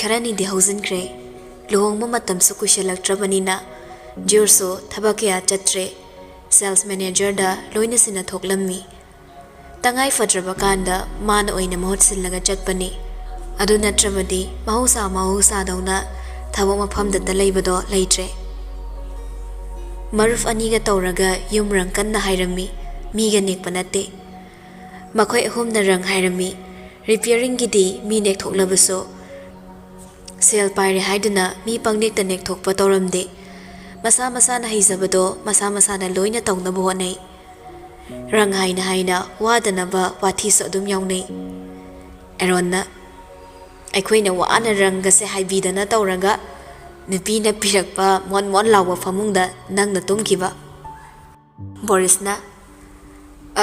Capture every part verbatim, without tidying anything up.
ꯈꯔꯅꯤꯗꯤ ꯍꯧꯖꯤꯟꯈ꯭ꯔꯦ꯫ ꯂꯨꯍꯣꯡꯕ ꯃꯇꯝꯁꯨ ꯀꯨꯏꯁꯜꯂꯛꯇ꯭ꯔꯕꯅꯤꯅ ꯖꯣꯔꯖꯁꯨ ꯊꯕꯛ ꯀꯌꯥ ꯆꯠꯇ꯭ꯔꯦ꯫ ꯁꯦꯜꯁ ꯃꯦꯅꯦꯖꯔꯗ ꯂꯣꯏꯅ ꯁꯤꯟꯅ ꯊꯣꯛꯂꯝꯃꯤ꯫ ꯇꯉꯥꯏ ꯐꯗ꯭ꯔꯕ ꯀꯥꯟꯗ ꯃꯥꯅ ꯑꯣꯏꯅ ꯃꯍꯨꯠ ꯁꯤꯜꯂꯒ ꯆꯠꯄꯅꯤ꯫ ꯑꯗꯨ ꯅꯠꯇ꯭ꯔꯕꯗꯤ ꯃꯍꯧꯁꯥ ꯃꯍꯧꯁꯥꯗꯧꯅ ꯊꯕꯛ ꯃꯐꯝꯗꯇ ꯂꯩꯕꯗꯣ ꯂꯩꯇ꯭ꯔꯦ꯫ ꯃꯔꯨꯞ ꯑꯅꯤꯒ ꯇꯧꯔꯒ ꯌꯨꯝ ꯔꯪ ꯀꯟꯅ ꯍꯥꯏꯔꯝꯃꯤ꯫ ꯃꯤꯒ ꯅꯦꯛꯄ ꯅꯠꯇꯦ꯫ ꯃꯈꯣꯏ ꯑꯍꯨꯝꯅ ꯔꯪ ꯍꯥꯏꯔꯝꯃꯤ꯫ ꯔꯤꯄꯤꯌꯔꯤꯡꯒꯤꯗꯤ ꯃꯤ ꯅꯦꯛꯊꯣꯛꯂꯕꯁꯨ ꯁꯦꯜ ꯄꯥꯏꯔꯦ ꯍꯥꯏꯗꯨꯅ ꯃꯤ ꯄꯪꯅꯦꯛꯇ ꯅꯦꯛꯊꯣꯛꯄ ꯇꯧꯔꯝꯗꯦ꯫ ꯃꯁꯥ ꯃꯁꯥꯅ ꯍꯩꯖꯕꯗꯣ ꯃꯁꯥ ꯃꯁꯥꯅ ꯂꯣꯏꯅ ꯇꯧꯅꯕ ꯍꯣꯠꯅꯩ꯫ ꯔꯪ ꯍꯥꯏꯅ ꯍꯥꯏꯅ ꯋꯥꯗꯅꯕ ꯋꯥꯊꯤꯁꯨ ꯑꯗꯨꯝ ꯌꯥꯎꯅꯩ꯫ ꯑꯦꯔꯣꯟꯅ, "ꯑꯩꯈꯣꯏꯅ ꯋꯥꯅ ꯔꯪꯒꯁꯦ ꯍꯥꯏꯕꯤꯗꯅ ꯇꯧꯔꯒ, ꯅꯨꯄꯤꯅ ꯄꯤꯔꯛꯄ ꯃꯣꯟ ꯃꯣꯟ ꯂꯥꯎꯕ ꯐꯃꯨꯡꯗ ꯅꯪꯅ ꯇꯨꯝꯈꯤꯕ?" ꯕꯣꯔꯤꯁꯅ,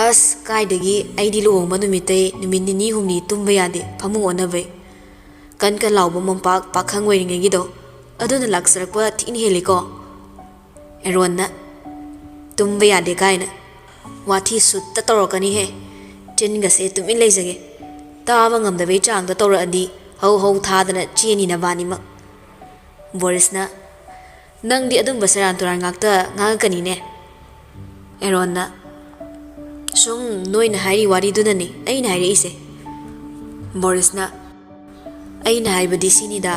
"ꯑꯁ, ꯀꯥꯏꯗꯒꯤ, ꯑꯩꯗꯤ ꯂꯨꯍꯣꯡꯕ ꯅꯨꯃꯤꯠꯇꯩ ꯅꯨꯃꯤꯠ ꯅꯤꯅꯤ ꯍꯨꯝꯅꯤ ꯇꯨꯝꯕ ꯌꯥꯗꯦ, ꯐꯃꯨꯡ ꯑꯣꯟꯅꯕꯩ꯫ ꯀꯟ ꯀꯟ ꯂꯥꯎꯕ ꯃꯣꯝꯄꯥꯛ ꯄꯥꯈꯪ ꯑꯣꯏꯔꯤꯉꯩꯒꯤꯗꯣ, ꯑꯗꯨꯅ ꯂꯥꯛꯆꯔꯛꯄ ꯊꯤꯅ ꯍꯦꯜꯂꯤꯀꯣ?" ꯑꯦꯔꯣꯟꯅ, "ꯇꯨꯝꯕ ꯌꯥꯗꯦ ꯀꯥꯏꯅ ꯋꯥꯊꯤ ꯁꯨꯠꯇ ꯇꯧꯔꯛꯀꯅꯤꯍꯦ꯫ ꯆꯤꯟꯒꯁꯦ ꯇꯨꯃꯤꯟ ꯂꯩꯖꯒꯦ꯫ ꯇꯥꯕ ꯉꯝꯗꯕꯩ ꯆꯥꯡꯗ ꯇꯧꯔꯛꯑꯗꯤ ꯍꯧ ꯍꯧ ꯊꯥꯗꯅ ꯆꯦꯅꯤ ꯅꯕꯥꯅꯤꯃꯛ꯫" ꯕꯣꯔꯤꯁꯅ, "ꯅꯪꯗꯤ ꯑꯗꯨꯝꯕ ꯁꯦꯔꯥꯟ ꯇꯨꯔꯥꯟ ꯉꯥꯛꯇ ꯉꯥꯡꯉꯛꯀꯅꯤꯅꯦ꯫" ꯑꯦꯔꯣꯟꯅ, "ꯁꯨꯝ ꯅꯣꯏꯅ ꯍꯥꯏꯔꯤ ꯋꯥꯔꯤꯗꯨꯅꯅꯤ ꯑꯩꯅ ꯍꯥꯏꯔꯛꯏꯁꯦ꯫" ꯕꯣꯔꯤꯁꯅ, "ꯑꯩꯅ ꯍꯥꯏꯕꯗꯤ ꯁꯤꯅꯤꯗ,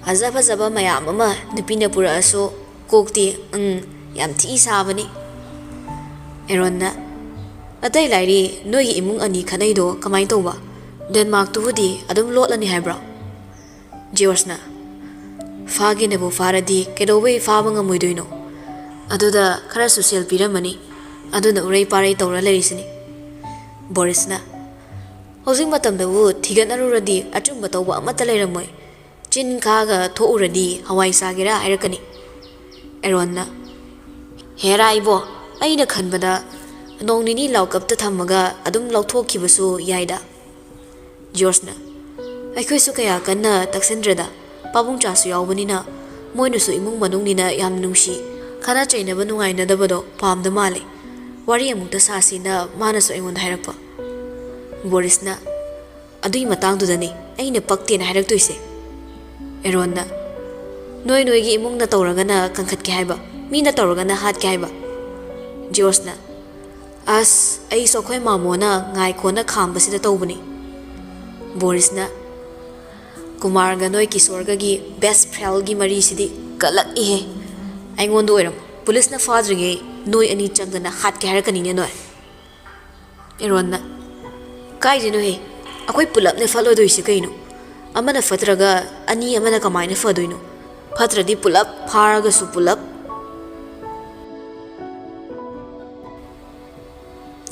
ꯐꯖ ꯐꯖꯕ ꯃꯌꯥꯝ ꯑꯃ ꯅꯨꯄꯤꯅ ꯄꯨꯔꯛꯑꯁꯨ ꯀꯣꯛꯇꯤ, ꯎꯝ, ꯌꯥꯝ ꯊꯤ ꯁꯥꯕꯅꯤ꯫" ꯑꯦꯔꯣꯟꯅ, "ꯑꯇꯩ ꯂꯥꯏꯔꯤ, ꯅꯣꯏꯒꯤ ꯏꯃꯨꯡ ꯑꯅꯤ ꯈꯠꯅꯩꯗꯣ ꯀꯃꯥꯏꯅ ꯇꯧꯕ? ꯗꯦꯟꯃꯥꯔꯛꯇꯨꯕꯨꯗꯤ ꯑꯗꯨꯝ ꯂꯣꯠꯂꯅꯤ ꯍꯥꯏꯕ꯭ꯔꯣ?" ꯖꯣꯔꯖꯅ, "ꯐꯥꯒꯦꯅꯕꯨ ꯐꯥꯔꯗꯤ ꯀꯩꯗꯧꯕꯩ ꯐꯥꯕ ꯉꯝꯃꯣꯏꯗꯣꯏꯅꯣ? ꯑꯗꯨꯗ ꯈꯔꯁꯨ ꯁꯦꯜ ꯄꯤꯔꯝꯃꯅꯤ, ꯑꯗꯨꯅ ꯎꯔꯩ ꯄꯥꯔꯩ ꯇꯧꯔ ꯂꯩꯔꯤꯁꯤꯅꯤ꯫" ꯕꯣꯔꯤꯁꯅ, "ꯍꯧꯖꯤꯛ ꯃꯇꯝꯗꯕꯨ ꯊꯤꯒꯠꯅꯔꯨꯔꯗꯤ ꯑꯆꯨꯝꯕ ꯇꯧꯕ ꯑꯃꯠꯇ ꯂꯩꯔꯝꯃꯣꯏ꯫ ꯆꯤꯟ ꯈꯥꯒ ꯊꯣꯛꯎꯔꯗꯤ ꯍꯋꯥꯏ ꯆꯥꯒꯦꯔꯥ ꯍꯥꯏꯔꯛꯀꯅꯤ꯫" ꯑꯦꯔꯣꯟꯅ, "ꯍꯦꯔꯥ ꯏꯕꯣ, ꯑꯩꯅ ꯈꯟꯕꯗ ꯅꯣꯡ ꯅꯤꯅꯤ ꯂꯥꯎꯀꯞꯇ ꯊꯝꯃꯒ ꯑꯗꯨꯝ ꯂꯧꯊꯣꯛꯈꯤꯕꯁꯨ ꯌꯥꯏꯗ꯫" ꯖꯣꯔꯖꯅ, "ꯑꯩꯈꯣꯏꯁꯨ ꯀꯌꯥ ꯀꯟꯅ ꯇꯛꯁꯤꯟꯗ꯭ꯔꯦꯗ, ꯄꯥꯕꯨꯡ ꯆꯥꯁꯨ ꯌꯥꯎꯕꯅꯤꯅ, ꯃꯣꯏꯅꯁꯨ ꯏꯃꯨꯡ ꯃꯅꯨꯡꯅꯤꯅ ꯌꯥꯝ ꯅꯨꯡꯁꯤ, ꯈꯠꯅ ꯆꯩꯅꯕ ꯅꯨꯡꯉꯥꯏꯅꯗꯕꯗꯣ ꯄꯥꯝꯗ ꯃꯥꯜꯂꯦ꯫ ꯋꯥꯔꯤ ꯑꯃꯨꯛꯇ ꯁꯥꯁꯤꯅ ꯃꯥꯅꯁꯨ ꯑꯩꯉꯣꯟꯗ ꯍꯥꯏꯔꯛꯄ꯫" ꯕꯣꯔꯤꯁꯅ, "ꯑꯗꯨꯒꯤ ꯃꯇꯥꯡꯗꯨꯗꯅꯤ ꯑꯩꯅ ꯄꯛꯇꯦꯅ ꯍꯥꯏꯔꯛꯇꯣꯏꯁꯦ꯫" ꯑꯦꯔꯣꯟꯅ, "ꯅꯣꯏ ꯅꯣꯏꯒꯤ ꯏꯃꯨꯡꯅ ꯇꯧꯔꯒꯅ ꯀꯟꯈꯠꯀꯦ ꯍꯥꯏꯕ, ꯃꯤꯅ ꯇꯧꯔꯒꯅ ꯍꯥꯠꯀꯦ ꯍꯥꯏꯕ?" ꯖꯣꯔꯖꯅ, "ꯑꯁ, ꯑꯩꯁꯨ ꯑꯩꯈꯣꯏ ꯃꯥꯃꯣꯅ ꯉꯥꯏꯈꯣꯅ ꯈꯥꯝꯕꯁꯤꯗ ꯇꯧꯕꯅꯤ꯫" ꯕꯣꯔꯤꯁꯅ, "ꯀꯨꯃꯥꯔꯒ ꯅꯣꯏ ꯀꯤꯁꯣꯔꯒꯒꯤ ꯕꯦꯁ ꯐ꯭ꯔꯦꯟꯒꯤ ꯃꯔꯤꯁꯤꯗꯤ ꯀꯜꯂꯛꯏꯍꯦ꯫ ꯑꯩꯉꯣꯟꯗ ꯑꯣꯏꯔꯝꯃꯣ, ꯄꯨꯂꯤꯁꯅ ꯐꯥꯗ꯭ꯔꯤꯉꯩ ꯅꯣꯏ ꯑꯅꯤ ꯆꯪꯗꯅ ꯍꯥꯠꯀꯦ ꯍꯥꯏꯔꯛꯀꯅꯤꯅꯦ ꯅꯣꯏ꯫" ꯑꯦꯔꯣꯟꯅ, "ꯀꯥꯏꯗꯩꯅꯣꯍꯦ? ꯑꯩꯈꯣꯏ ꯄꯨꯂꯞꯅꯦ ꯐꯠꯂꯣꯏꯗꯣꯏꯁꯦ ꯀꯩꯅꯣ? ꯑꯃꯅ ꯐꯠꯇ꯭ꯔꯒ ꯑꯅꯤ ꯑꯃꯅ ꯀꯃꯥꯏꯅ ꯐꯗꯣꯏꯅꯣ? ꯐꯠꯇ꯭ꯔꯗꯤ ꯄꯨꯂꯞ ꯐꯥꯔꯒꯁꯨ ꯄꯨꯂꯞ꯫"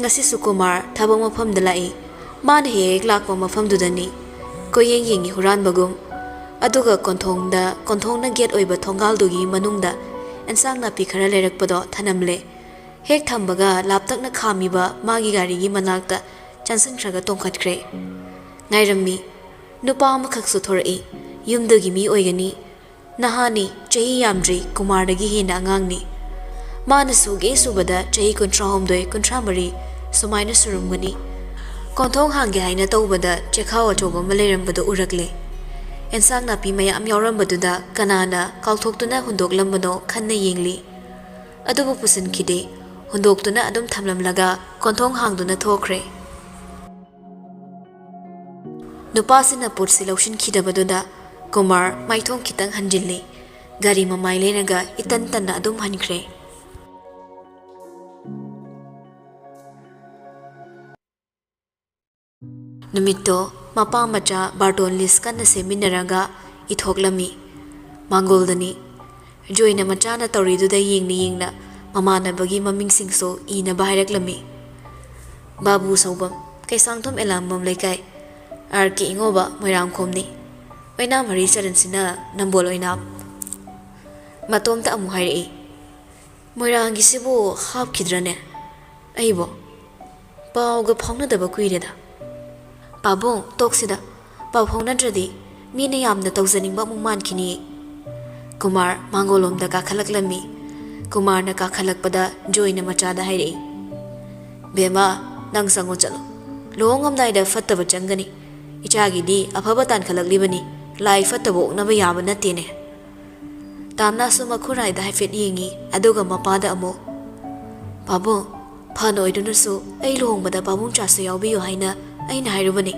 ꯉꯁꯤꯁꯨ ꯀꯨꯃꯥꯔ ꯊꯕꯛ ꯃꯐꯝꯗ ꯂꯥꯛꯏ꯫ ꯃꯥꯅ ꯍꯦꯛ ꯍꯦꯛ ꯂꯥꯛꯄ ꯃꯐꯝꯗꯨꯗꯅꯤ꯫ ꯀꯣꯏꯌꯦꯡ ꯌꯦꯡꯉꯤ ꯍꯨꯔꯥꯟꯕꯒꯨꯝ꯫ ꯑꯗꯨꯒ ꯀꯣꯟꯊꯣꯡꯗ, ꯀꯣꯟꯊꯣꯡꯅ ꯒꯦꯠ ꯑꯣꯏꯕ ꯊꯣꯡꯒꯥꯜꯗꯨꯒꯤ ꯃꯅꯨꯡꯗ ꯑꯦꯟꯁꯥꯡ ꯅꯥꯄꯤ ꯈꯔ ꯂꯩꯔꯛꯄꯗꯣ ꯊꯅꯝꯂꯦ꯫ ꯍꯦꯛ ꯊꯝꯕꯒ ꯂꯥꯞꯇꯛꯅ ꯈꯥꯝꯃꯤꯕ ꯃꯥꯒꯤ ꯒꯥꯔꯤꯒꯤ ꯃꯅꯥꯛꯇ ꯆꯪꯁꯤꯟꯈ꯭ꯔꯒ ꯇꯣꯡꯈꯠꯈ꯭ꯔꯦ꯫ ꯉꯥꯏꯔꯝꯃꯤ꯫ ꯅꯨꯄꯥ ꯑꯃꯈꯛꯁꯨ ꯊꯣꯔꯛꯏ꯫ ꯌꯨꯝꯗꯨꯒꯤ ꯃꯤ ꯑꯣꯏꯒꯅꯤ꯫ ꯅꯍꯥꯅꯤ, ꯆꯍꯤ ꯌꯥꯝꯗ꯭ꯔꯤ, ꯀꯨꯃꯥꯔꯗꯒꯤ ꯍꯦꯟꯅ ꯑꯉꯥꯡꯅꯤ꯫ ꯃꯥꯅ ꯁꯨꯒꯦ ꯁꯨꯕꯗ ꯆꯍꯤ ꯀꯨꯟꯊ꯭ꯔꯥꯍꯨꯝꯗꯣꯏ, ꯀꯨꯟꯊ꯭ꯔꯥꯃꯔꯤ ꯁꯨꯃꯥꯏꯅ ꯁꯨꯔꯝꯒꯅꯤ꯫ ꯀꯣꯟꯊꯣꯡ ꯍꯥꯡꯒꯦ ꯍꯥꯏꯅ ꯇꯧꯕꯗ ꯆꯦꯈꯥꯎ ꯑꯆꯧꯕ ꯑꯃ ꯂꯩꯔꯝꯕꯗꯨ ꯎꯔꯛꯂꯦ꯫ ꯑꯦꯟꯁꯥꯡ ꯅꯥꯄꯤ ꯃꯌꯥꯝ ꯌꯥꯎꯔꯝꯕꯗꯨꯗ ꯀꯅꯥꯅ ꯀꯥꯎꯊꯣꯛꯇꯨꯅ ꯍꯨꯟꯗꯣꯛꯂꯝꯕꯅꯣ ꯈꯟꯅ ꯌꯦꯡꯂꯤ꯫ ꯑꯗꯨꯕꯨ ꯄꯨꯁꯤꯟꯈꯤꯗꯦ꯫ ꯍꯨꯟꯗꯣꯛꯇꯨꯅ ꯑꯗꯨꯝ ꯊꯝꯂꯝꯂꯒ ꯀꯣꯟꯊꯣꯡ ꯍꯥꯡꯗꯨꯅ ꯊꯣꯛꯈ꯭ꯔꯦ꯫ ꯅꯨꯄꯥꯁꯤꯅ ꯄꯣꯠꯁꯤ ꯂꯧꯁꯤꯟꯈꯤꯗꯕꯗꯨꯗ ꯀꯨꯃꯥꯔ ꯃꯥꯏꯊꯣꯡ ꯈꯤꯇꯪ ꯍꯟꯖꯤꯜꯂꯤ꯫ ꯒꯥꯔꯤ ꯃꯃꯥꯏ ꯂꯩꯔꯒ ꯏꯇꯟ ꯇꯟꯅ ꯑꯗꯨꯝ ꯍꯟꯈ꯭ꯔꯦ꯫ ꯅꯨꯃꯤꯠꯇꯣ ꯃꯄꯥ ꯃꯆꯥ ꯕꯥꯔꯇꯣꯟ ꯂꯤꯁ ꯀꯟꯅ ꯁꯦꯝꯃꯤꯟꯅꯔꯒ ꯏꯊꯣꯛꯂꯝꯃꯤ꯫ ꯃꯥꯡꯒꯣꯜꯗꯅꯤ꯫ ꯖꯣꯏꯅ ꯃꯆꯥꯅ ꯇꯧꯔꯤꯗꯨꯗ ꯌꯦꯡꯅ ꯌꯦꯡꯅ ꯃꯃꯥꯟꯅꯕꯒꯤ ꯃꯃꯤꯡꯁꯤꯡꯁꯨ ꯏꯅꯕ ꯍꯥꯏꯔꯛꯂꯝꯃꯤ꯫ ꯕꯥꯕꯨ ꯁꯧꯕꯝ, ꯀꯩꯁꯥꯡꯊꯣꯝ ꯑꯦꯂꯥꯝꯕꯝ ꯂꯩꯀꯥꯏ, ꯑꯥꯔ ꯀꯦ ꯏꯉꯣꯕ, ꯃꯣꯏꯔꯥꯡꯈꯣꯝꯅꯤ꯫ ꯑꯣꯏꯅꯥꯝ ꯍꯔꯤꯆꯔꯟꯁꯤꯅ ꯅꯝꯕꯣꯜ ꯑꯣꯏꯅꯥꯝ꯫ ꯃꯇꯣꯝꯇ ꯑꯃꯨꯛ ꯍꯥꯏꯔꯛꯏ, "ꯃꯣꯏꯔꯥꯡꯒꯤꯁꯤꯕꯨ ꯍꯥꯞꯈꯤꯗ꯭ꯔꯅꯦ? ꯑꯩꯕꯣ ꯄꯥꯎꯒ ꯐꯥꯎꯅꯗꯕ ꯀꯨꯏꯔꯦꯗ꯫" "ꯄꯥꯕꯨꯡ, ꯇꯣꯛꯁꯤꯗ, ꯄꯥꯎ ꯐꯥꯎꯅꯗ꯭ꯔꯗꯤ ꯃꯤꯅ ꯌꯥꯝꯅ ꯇꯧꯖꯅꯤꯡꯕ ꯑꯃꯨꯛ ꯃꯥꯟꯈꯤꯅꯤꯌꯦ꯫" ꯀꯨꯃꯥꯔ ꯃꯥꯡꯒꯣꯜꯂꯣꯝꯗ ꯀꯥꯈꯠꯂꯛꯂꯝꯃꯤ꯫ ꯀꯨꯃꯥꯔꯅ ꯀꯥꯈꯠꯂꯛꯄꯗ ꯖꯣꯏꯅ ꯃꯆꯥꯗ ꯍꯥꯏꯔꯛꯏ, "ꯕꯦꯝꯃ, ꯅꯪ ꯆꯪꯉꯣ ꯆꯠꯂꯣ꯫ ꯂꯨꯍꯣꯡꯉꯝꯗꯥꯏꯗ ꯐꯠꯇꯕ ꯆꯪꯒꯅꯤ꯫ ꯏꯆꯥꯒꯤꯗꯤ ꯑꯐꯕ ꯇꯥꯟꯈꯠꯂꯛꯂꯤꯕꯅꯤ꯫ ꯂꯥꯏ ꯐꯠꯇꯕ ꯑꯣꯛꯅꯕ ꯌꯥꯕ ꯅꯠꯇꯦꯅꯦ꯫ ꯇꯥꯝꯅꯥꯁꯨ ꯃꯈꯨꯔꯥꯏꯗ ꯍꯥꯏꯐꯦꯠ ꯌꯦꯡꯉꯤ, ꯑꯗꯨꯒ ꯃꯄꯥꯗ ꯑꯃꯨꯛ, "ꯄꯥꯕꯨꯡ, ꯐꯅ ꯑꯣꯏꯗꯨꯅꯁꯨ ꯑꯩ ꯂꯨꯍꯣꯡꯕꯗ ꯄꯥꯕꯨꯡ ꯆꯥꯁꯨ ꯌꯥꯎꯕꯤꯌꯨ ꯍꯥꯏꯅ ꯑꯩꯅ ꯍꯥꯏꯔꯨꯕꯅꯤ"꯫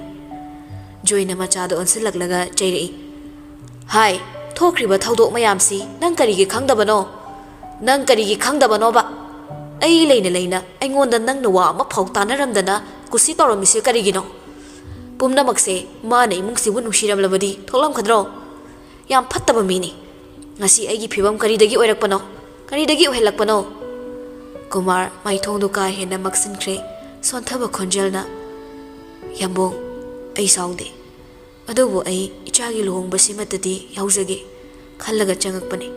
ꯖꯣꯏꯅ ꯃꯆꯥꯗ ꯑꯣꯟꯁꯤꯜꯂꯛꯂꯒ ꯆꯩꯔꯛꯏ, "ꯍꯥꯏ, ꯊꯣꯛꯈ꯭ꯔꯤꯕ ꯊꯧꯗꯣꯛ ꯃꯌꯥꯝꯁꯤ ꯅꯪ ꯀꯔꯤꯒꯤ ꯈꯪꯗꯕꯅꯣ? ꯅꯪ ꯀꯔꯤꯒꯤ ꯈꯪꯗꯕꯅꯣꯕ? ꯑꯩ ꯂꯩꯅ ꯂꯩꯅ ꯑꯩꯉꯣꯟꯗ ꯅꯪꯅ ꯋꯥ ꯑꯃꯐꯥꯎ ꯇꯥꯅꯔꯝꯗꯅ ꯀꯨꯁꯤ ꯇꯧꯔꯝꯃꯤꯁꯤ ꯀꯔꯤꯒꯤꯅꯣ? ꯄꯨꯝꯅꯃꯛꯁꯦ ꯃꯥꯅ ꯏꯃꯨꯡꯁꯤꯕꯨ ꯅꯨꯡꯁꯤꯔꯝꯂꯕꯗꯤ ꯊꯣꯛꯂꯝꯒꯗ꯭ꯔꯣ? ꯌꯥꯝ ꯐꯠꯇꯕ ꯃꯤꯅꯤ꯫ ꯉꯁꯤ ꯑꯩꯒꯤ ꯐꯤꯕꯝ ꯀꯔꯤꯗꯒꯤ ꯑꯣꯏꯔꯛꯄꯅꯣ? ꯀꯔꯤꯗꯒꯤ ꯑꯣꯏꯍꯜꯂꯛꯄꯅꯣ?" ꯀꯨꯃꯥꯔ ꯃꯥꯏꯊꯣꯡꯗꯨ ꯀꯥ ꯍꯦꯟꯅ ꯃꯛꯁꯤꯟꯈ꯭ꯔꯦ꯫ ꯁꯣꯟꯊꯕ ꯈꯣꯟꯖꯦꯜꯅ, "ꯌꯥꯝꯕꯨꯡ, ꯑꯩ ꯁꯥꯎꯗꯦ꯫ ꯑꯗꯨꯕꯨ ꯑꯩ ꯏꯆꯥꯒꯤ ꯂꯨꯍꯣꯡꯕꯁꯤꯃꯠꯇꯗꯤ ꯌꯥꯎꯖꯒꯦ ꯈꯜꯂꯒ ꯆꯪꯉꯛꯄꯅꯤ꯫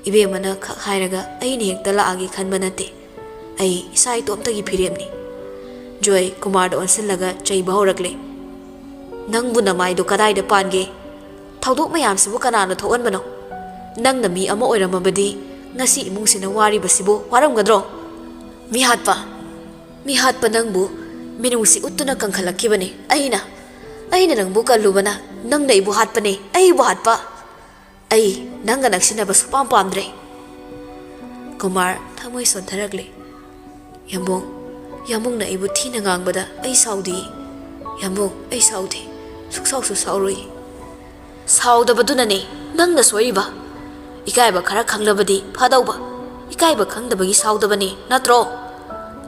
ꯏꯕꯦꯝꯃꯅ ꯈꯛ ꯍꯥꯏꯔꯒ ꯑꯩꯅ ꯍꯦꯛꯇ ꯂꯥꯛꯑꯒꯦ ꯈꯟꯕ ꯅꯠꯇꯦ꯫ ꯑꯩ ꯏꯁꯥ ꯏꯇꯣꯝꯇꯒꯤ ꯐꯤꯔꯦꯞꯅꯤ"꯫ ꯖꯣꯏ ꯀꯨꯃꯥꯔꯗ ꯑꯣꯟꯁꯤꯜꯂꯒ ꯆꯩꯕ ꯍꯧꯔꯛꯂꯦ꯫ "ꯅꯪꯕꯨ ꯅꯃꯥꯏꯗꯣ ꯀꯗꯥꯏꯗ ꯄꯥꯟꯒꯦ? ꯊꯧꯗꯣꯛ ꯃꯌꯥꯝꯁꯤꯕꯨ ꯀꯅꯥꯅ ꯊꯣꯛꯍꯟꯕꯅꯣ? ꯅꯪꯅ ꯃꯤ ꯑꯃ ꯑꯣꯏꯔꯝꯃꯕꯗꯤ ꯉꯁꯤ ꯏꯃꯨꯡꯁꯤꯅ ꯋꯥꯔꯤꯕꯁꯤꯕꯨ ꯋꯥꯔꯝꯒꯗ꯭ꯔꯣ? ꯃꯤꯍꯥꯠꯄ! ꯃꯤꯍꯥꯠꯄ ꯅꯪꯕꯨ ꯃꯤꯅꯨꯡꯁꯤ ꯎꯠꯇꯨꯅ ꯀꯟꯈꯠꯂꯛꯈꯤꯕꯅꯤ꯫ ꯑꯩꯅ, ꯑꯩꯅ ꯅꯪꯕꯨ ꯀꯜꯂꯨꯕꯅ ꯅꯪꯅ ꯑꯩꯕꯨ ꯍꯥꯠꯄꯅꯦ, ꯑꯩꯕꯨ ꯍꯥꯠꯄ! ꯑꯩ ꯅꯪꯒ ꯅꯛꯁꯤꯟꯅꯕ ꯁꯨꯄꯥꯝ ꯄꯥꯝꯗ꯭ꯔꯦ"꯫ ꯀꯨꯃꯥꯔ ꯊꯃꯣꯏ ꯁꯣꯟꯊꯔꯛꯂꯦ꯫ "ꯌꯥꯝꯕꯨꯡ, ꯌꯥꯝꯕꯨꯡꯅ ꯑꯩꯕꯨ ꯊꯤꯅ ꯉꯥꯡꯕꯗ ꯑꯩ ꯁꯥꯎꯗꯦ꯫ ꯌꯥꯝꯕꯨꯡ, ꯑꯩ ꯁꯥꯎꯗꯦ꯫ ꯁꯨꯛꯁꯥꯎꯁꯨ ꯁꯥꯎꯔꯣꯏ"꯫ "ꯁꯥꯎꯗꯕꯗꯨꯅꯅꯦ ꯅꯪꯅ ꯁꯣꯏꯔꯤꯕ꯫ ꯏꯀꯥꯏꯕ ꯈꯔ ꯈꯪꯂꯕꯗꯤ ꯐꯗꯧꯕ꯫ ꯏꯀꯥꯏꯕ ꯈꯪꯗꯕꯒꯤ ꯁꯥꯎꯗꯕꯅꯦ ꯅꯠꯇ꯭ꯔꯣ?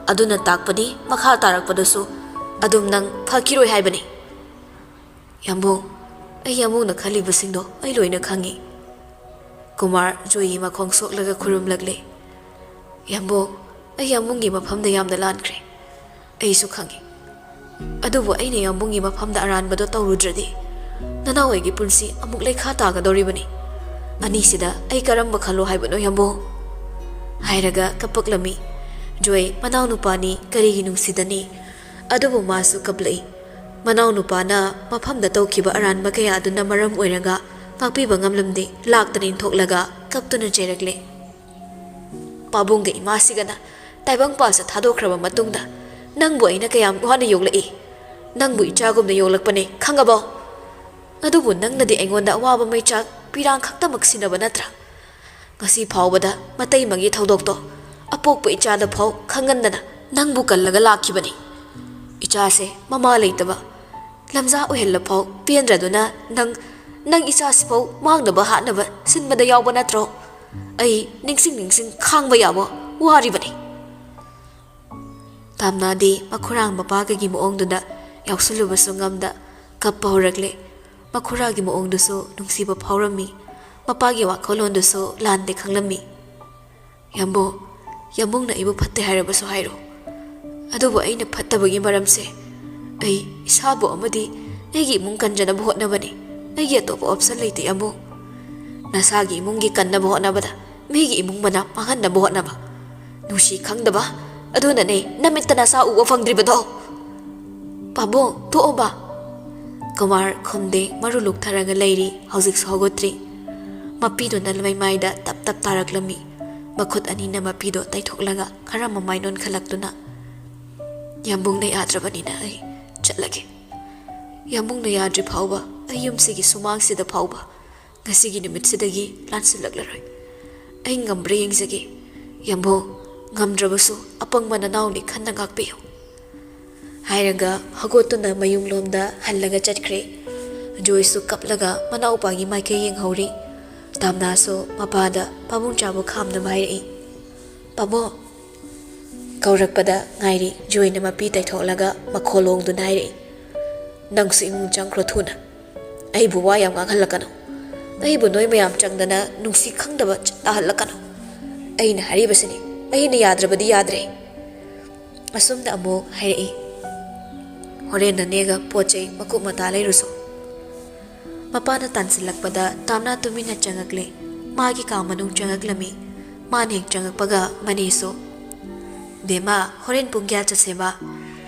ꯑꯗꯨꯅ ꯇꯥꯛꯄꯗꯤ ꯃꯈꯥ ꯇꯥꯔꯛꯄꯗꯁꯨ ꯑꯗꯨꯝ ꯅꯪ ꯐꯈꯤꯔꯣꯏ ꯍꯥꯏꯕꯅꯤ"꯫ "ꯌꯥꯝꯕꯨꯡ, ꯑꯩ ꯌꯥꯝꯕꯨꯡꯅ ꯈꯜꯂꯤꯕꯁꯤꯡꯗꯣ ꯑꯩ ꯂꯣꯏꯅ ꯈꯪꯉꯤ"꯫ ꯀꯨꯃꯥꯔ ꯖꯣꯏꯒꯤ ꯃꯈꯣꯡ ꯁꯣꯛꯂꯒ ꯈꯨꯔꯨꯝꯂꯛꯂꯦ꯫ "ꯌꯥꯝꯕꯨꯡ, ꯑꯩ ꯌꯥꯝꯕꯨꯡꯒꯤ ꯃꯐꯝꯗ ꯌꯥꯝꯅ ꯂꯥꯟꯈ꯭ꯔꯦ꯫ ꯑꯩꯁꯨ ꯈꯪꯉꯤ꯫ ꯑꯗꯨꯕꯨ ꯑꯩꯅ ꯌꯥꯝꯕꯨꯡꯒꯤ ꯃꯐꯝꯗ ꯑꯔꯥꯟꯕꯗꯣ ꯇꯧꯔꯨꯗ꯭ꯔꯗꯤ ꯅꯅꯥꯎ ꯑꯩꯒꯤ ꯄꯨꯟꯁꯤ ꯑꯃꯨꯛ ꯂꯩꯈꯥ ꯇꯥꯒꯗꯧꯔꯤꯕꯅꯤ꯫ ꯑꯅꯤꯁꯤꯗ ꯑꯩ ꯀꯔꯝꯕ ꯈꯜꯂꯣ ꯍꯥꯏꯕꯅꯣ, ꯌꯥꯝꯕꯨꯡ?" ꯍꯥꯏꯔꯒ ꯀꯞꯄꯛꯂꯝꯃꯤ꯫ ꯖꯣꯏ ꯃꯅꯥꯎꯅꯨꯄꯥꯅꯤ, ꯀꯔꯤꯒꯤ ꯅꯨꯡꯁꯤꯗꯅꯤ? ꯑꯗꯨꯕꯨ ꯃꯥꯁꯨ ꯀꯞꯂꯛꯏ꯫ ꯃꯅꯥꯎꯅꯨꯄꯥꯅ ꯃꯐꯝꯗ ꯇꯧꯈꯤꯕ ꯑꯔꯥꯟꯕ ꯀꯌꯥ ꯑꯗꯨꯅ ꯃꯔꯝ ꯑꯣꯏꯔꯒ ꯉꯥꯛꯄꯤꯕ ꯉꯝꯂꯝꯗꯦ꯫ ꯂꯥꯛꯇꯅ ꯏꯟꯊꯣꯛꯂꯒ ꯀꯞꯇꯨꯅ ꯆꯩꯔꯛꯂꯦ꯫ "ꯄꯥꯕꯨꯡꯒ ꯏꯃꯥꯁꯤꯒꯅ ꯇꯥꯏꯕꯪꯄꯥꯟꯁꯦ ꯊꯥꯗꯣꯛꯈ꯭ꯔꯕ ꯃꯇꯨꯡꯗ ꯅꯪꯕꯨ ꯑꯩꯅ ꯀꯌꯥꯝ ꯋꯥꯅ ꯌꯣꯛꯂꯛꯏ꯫ ꯅꯪꯕꯨ ꯏꯆꯥꯒꯨꯝꯅ ꯌꯣꯛꯂꯛꯄꯅꯦ, ꯈꯪꯉꯕꯣ? ꯑꯗꯨꯕꯨ ꯅꯪꯅꯗꯤ ꯑꯩꯉꯣꯟꯗ ꯑꯋꯥꯕ ꯃꯩꯆꯥꯛ ꯄꯤꯔꯥꯡ ꯈꯛꯇꯃꯛ ꯁꯤꯟꯅꯕ ꯅꯠꯇ꯭ꯔꯥ? ꯉꯁꯤ ꯐꯥꯎꯕꯗ ꯃꯇꯩꯃꯒꯤ ꯊꯧꯗꯣꯛꯇꯣ ꯑꯄꯣꯛꯄ ꯏꯆꯥꯗ ꯐꯥꯎ ꯈꯪꯍꯟꯗꯅ ꯅꯪꯕꯨ ꯀꯜꯂꯒ ꯂꯥꯛꯈꯤꯕꯅꯤ꯫ ꯏꯆꯥꯁꯦ ꯃꯃꯥ ꯂꯩꯇꯕ ꯂꯝꯖꯥ ꯑꯣꯏꯍꯜꯂ ꯐꯥꯎ ꯄꯦꯟꯗ꯭ꯔꯗꯨꯅ ꯅꯪ, ꯅꯪ ꯏꯆꯥꯁꯤꯐꯥꯎ ꯃꯥꯡꯅꯕ ꯍꯥꯠꯅꯕ ꯁꯤꯟꯕꯗ ꯌꯥꯎꯕ ꯅꯠꯇ꯭ꯔꯣ? ꯑꯩ ꯅꯤꯡꯁꯤꯡ ꯅꯤꯡꯁꯤꯡ ꯈꯥꯡꯕ ꯌꯥꯕ ꯋꯥꯔꯤꯕꯅꯤ꯫ ꯇꯥꯝꯅꯥꯗꯤ ꯃꯈꯨꯔꯥꯡ ꯃꯄꯥꯒꯒꯤ ꯃꯑꯣꯡꯗꯨꯗ ꯌꯥꯎꯁꯜꯂꯨꯕꯁꯨ ꯉꯝꯗ ꯀꯞꯄ ꯍꯧꯔꯛꯂꯦ꯫ ꯃꯈꯨꯔꯥꯒꯤ ꯃꯑꯣꯡꯗꯨꯁꯨ ꯅꯨꯡꯁꯤꯕ ꯐꯥꯎꯔꯝꯃꯤ꯫ ꯃꯄꯥꯒꯤ ꯋꯥꯈꯜꯂꯣꯟꯗꯨꯁꯨ ꯂꯥꯟꯗꯦ ꯈꯪꯂꯝꯃꯤ꯫ "ꯌꯥꯝꯕꯨꯡ, ꯌꯥꯝꯕꯨꯡꯅ ꯑꯩꯕꯨ ꯐꯠꯇꯦ ꯍꯥꯏꯔꯕꯁꯨ ꯍꯥꯏꯔꯣ, ꯑꯗꯨꯕꯨ ꯑꯩꯅ ꯐꯠꯇꯕꯒꯤ ꯃꯔꯝꯁꯦ ꯑꯩ ꯏꯁꯥꯕꯨ ꯑꯃꯗꯤ ꯑꯩꯒꯤ ꯏꯃꯨꯡ ꯀꯟꯖꯅꯕ ꯍꯣꯠꯅꯕꯅꯤ꯫ ꯑꯩꯒꯤ ꯑꯇꯣꯞꯄ option ꯂꯩꯇꯦ, ꯌꯥꯝꯕꯨꯡ꯫ ꯅꯁꯥꯒꯤ ꯏꯃꯨꯡꯒꯤ ꯀꯟꯅꯕ ꯍꯣꯠꯅꯕꯗ ꯃꯤꯒꯤ ꯏꯃꯨꯡ ꯃꯅꯥ ꯃꯥꯡꯍꯟꯅꯕ ꯍꯣꯠꯅꯕ꯫ ꯅꯨꯡꯁꯤ ꯈꯪꯗꯕ ꯑꯗꯨꯅꯅꯦ ꯅꯃꯤꯠꯇ ꯅꯁꯥ ꯎꯕ ꯐꯪꯗ꯭ꯔꯤꯕꯗꯣ꯫" "ꯄꯥꯕꯨꯡ, ꯇꯣꯛꯑꯣꯕ꯫" ꯀꯨꯃꯥꯔ ꯈꯨꯝꯗꯦ, ꯃꯔꯨ ꯂꯨꯛꯊꯔꯒ ꯂꯩꯔꯤ, ꯍꯧꯖꯤꯛꯁꯨ ꯍꯧꯒꯠꯇ꯭ꯔꯤ꯫ ꯃꯄꯤꯗꯨꯅ ꯃꯩꯃꯥꯏꯗ ꯇꯞ ꯇꯞ ꯇꯥꯔꯛꯂꯝꯃꯤ꯫ ꯃꯈꯨꯠ ꯑꯅꯤꯅ ꯃꯄꯤꯗꯣ ꯇꯩꯊꯣꯛꯂꯒ ꯈꯔ ꯃꯃꯥꯏ ꯅꯣꯟꯈꯠꯂꯛꯇꯨꯅ, "ꯌꯥꯝꯕꯨꯡꯅ ꯌꯥꯗ꯭ꯔꯕꯅꯤꯅ ꯑꯩ ꯆꯠꯂꯒꯦ꯫ ꯌꯥꯝꯕꯨꯡꯅ ꯌꯥꯗ꯭ꯔꯤ ꯐꯥꯎꯕ ꯑꯩ ꯌꯨꯝꯁꯤꯒꯤ ꯁꯨꯃꯥꯡꯁꯤꯗ ꯐꯥꯎꯕ ꯉꯁꯤꯒꯤ ꯅꯨꯃꯤꯠꯁꯤꯗꯒꯤ ꯂꯥꯟꯁꯤꯜꯂꯛꯂꯔꯣꯏ꯫ ꯑꯩ ꯉꯝꯕ꯭ꯔꯥ ꯌꯦꯡꯖꯒꯦ꯫ ꯌꯥꯝꯕꯨꯡ, ꯉꯝꯗ꯭ꯔꯕꯁꯨ ꯑꯄꯪꯕ ꯅꯅꯥꯎꯅꯤ ꯈꯟꯅ ꯉꯥꯛꯄꯤꯌꯨ꯫" ꯍꯥꯏꯔꯒ ꯍꯧꯒꯠꯇꯨꯅ ꯃꯌꯨꯝꯂꯣꯝꯗ ꯍꯜꯂꯒ ꯆꯠꯈ꯭ꯔꯦ꯫ ꯖꯣꯏꯁꯨ ꯀꯞꯂꯒ ꯃꯅꯥꯎꯄꯥꯒꯤ ꯃꯥꯏꯀꯩ ꯌꯦꯡꯍꯧꯔꯤ꯫ ꯇꯥꯝꯅꯥꯁꯨ ꯃꯄꯥꯗ ꯄꯥꯕꯨꯡ ꯆꯥꯕꯨ ꯈꯥꯝꯅꯕ ꯍꯥꯏꯔꯛꯏ꯫ "ꯄꯥꯕꯨꯡ!" ꯀꯧꯔꯛꯄꯗ ꯉꯥꯏꯔꯤ ꯖꯣꯏꯅ ꯃꯄꯤ ꯇꯩꯊꯣꯛꯂꯒ ꯃꯈꯣꯜ ꯂꯣꯡꯗꯨꯅ ꯍꯥꯏꯔꯛꯏ꯫ "ꯅꯪꯁꯨ ꯏꯃꯨꯡ ꯆꯪꯈ꯭ꯔꯣ ꯊꯨꯅ꯫ ꯑꯩꯕꯨ ꯋꯥ ꯌꯥꯝ ꯉꯥꯡꯍꯜꯂꯛꯀꯅꯨ꯫ ꯑꯩꯕꯨ ꯅꯣꯏ ꯃꯌꯥꯝ ꯆꯪꯗꯅ ꯅꯨꯡꯁꯤ ꯈꯪꯗꯕ ꯇꯥꯍꯜꯂꯛꯀꯅꯨ꯫ ꯑꯩꯅ ꯍꯥꯏꯔꯤꯕꯁꯤꯅꯤ, ꯑꯩꯅ ꯌꯥꯗ꯭ꯔꯕꯗꯤ ꯌꯥꯗ꯭ꯔꯦ꯫" ꯑꯁꯨꯝꯅ ꯑꯃꯨꯛ ꯍꯥꯏꯔꯛꯏ꯫ "ꯍꯣꯔꯦꯟ ꯅꯅꯦꯒ ꯄꯣꯠ ꯆꯩ ꯃꯀꯨꯞ ꯃꯇꯥ ꯂꯩꯔꯨꯁꯣ꯫" ꯃꯄꯥꯅ ꯇꯥꯟꯁꯤꯜꯂꯛꯄꯗ ꯇꯥꯝꯅꯥ ꯇꯨꯃꯤꯟꯅ ꯆꯪꯉꯛꯂꯦ꯫ ꯃꯥꯒꯤ ꯀꯥ ꯃꯅꯨꯡ ꯆꯪꯉꯛꯂꯝꯃꯤ꯫ ꯃꯥꯅ ꯍꯦꯛ ꯆꯪꯉꯛꯄꯒ ꯃꯅꯦꯁꯨ, "ꯕꯦꯝꯃ, ꯍꯣꯔꯦꯟ ꯄꯨꯡ ꯀꯌꯥ ꯆꯠꯁꯦꯕ?"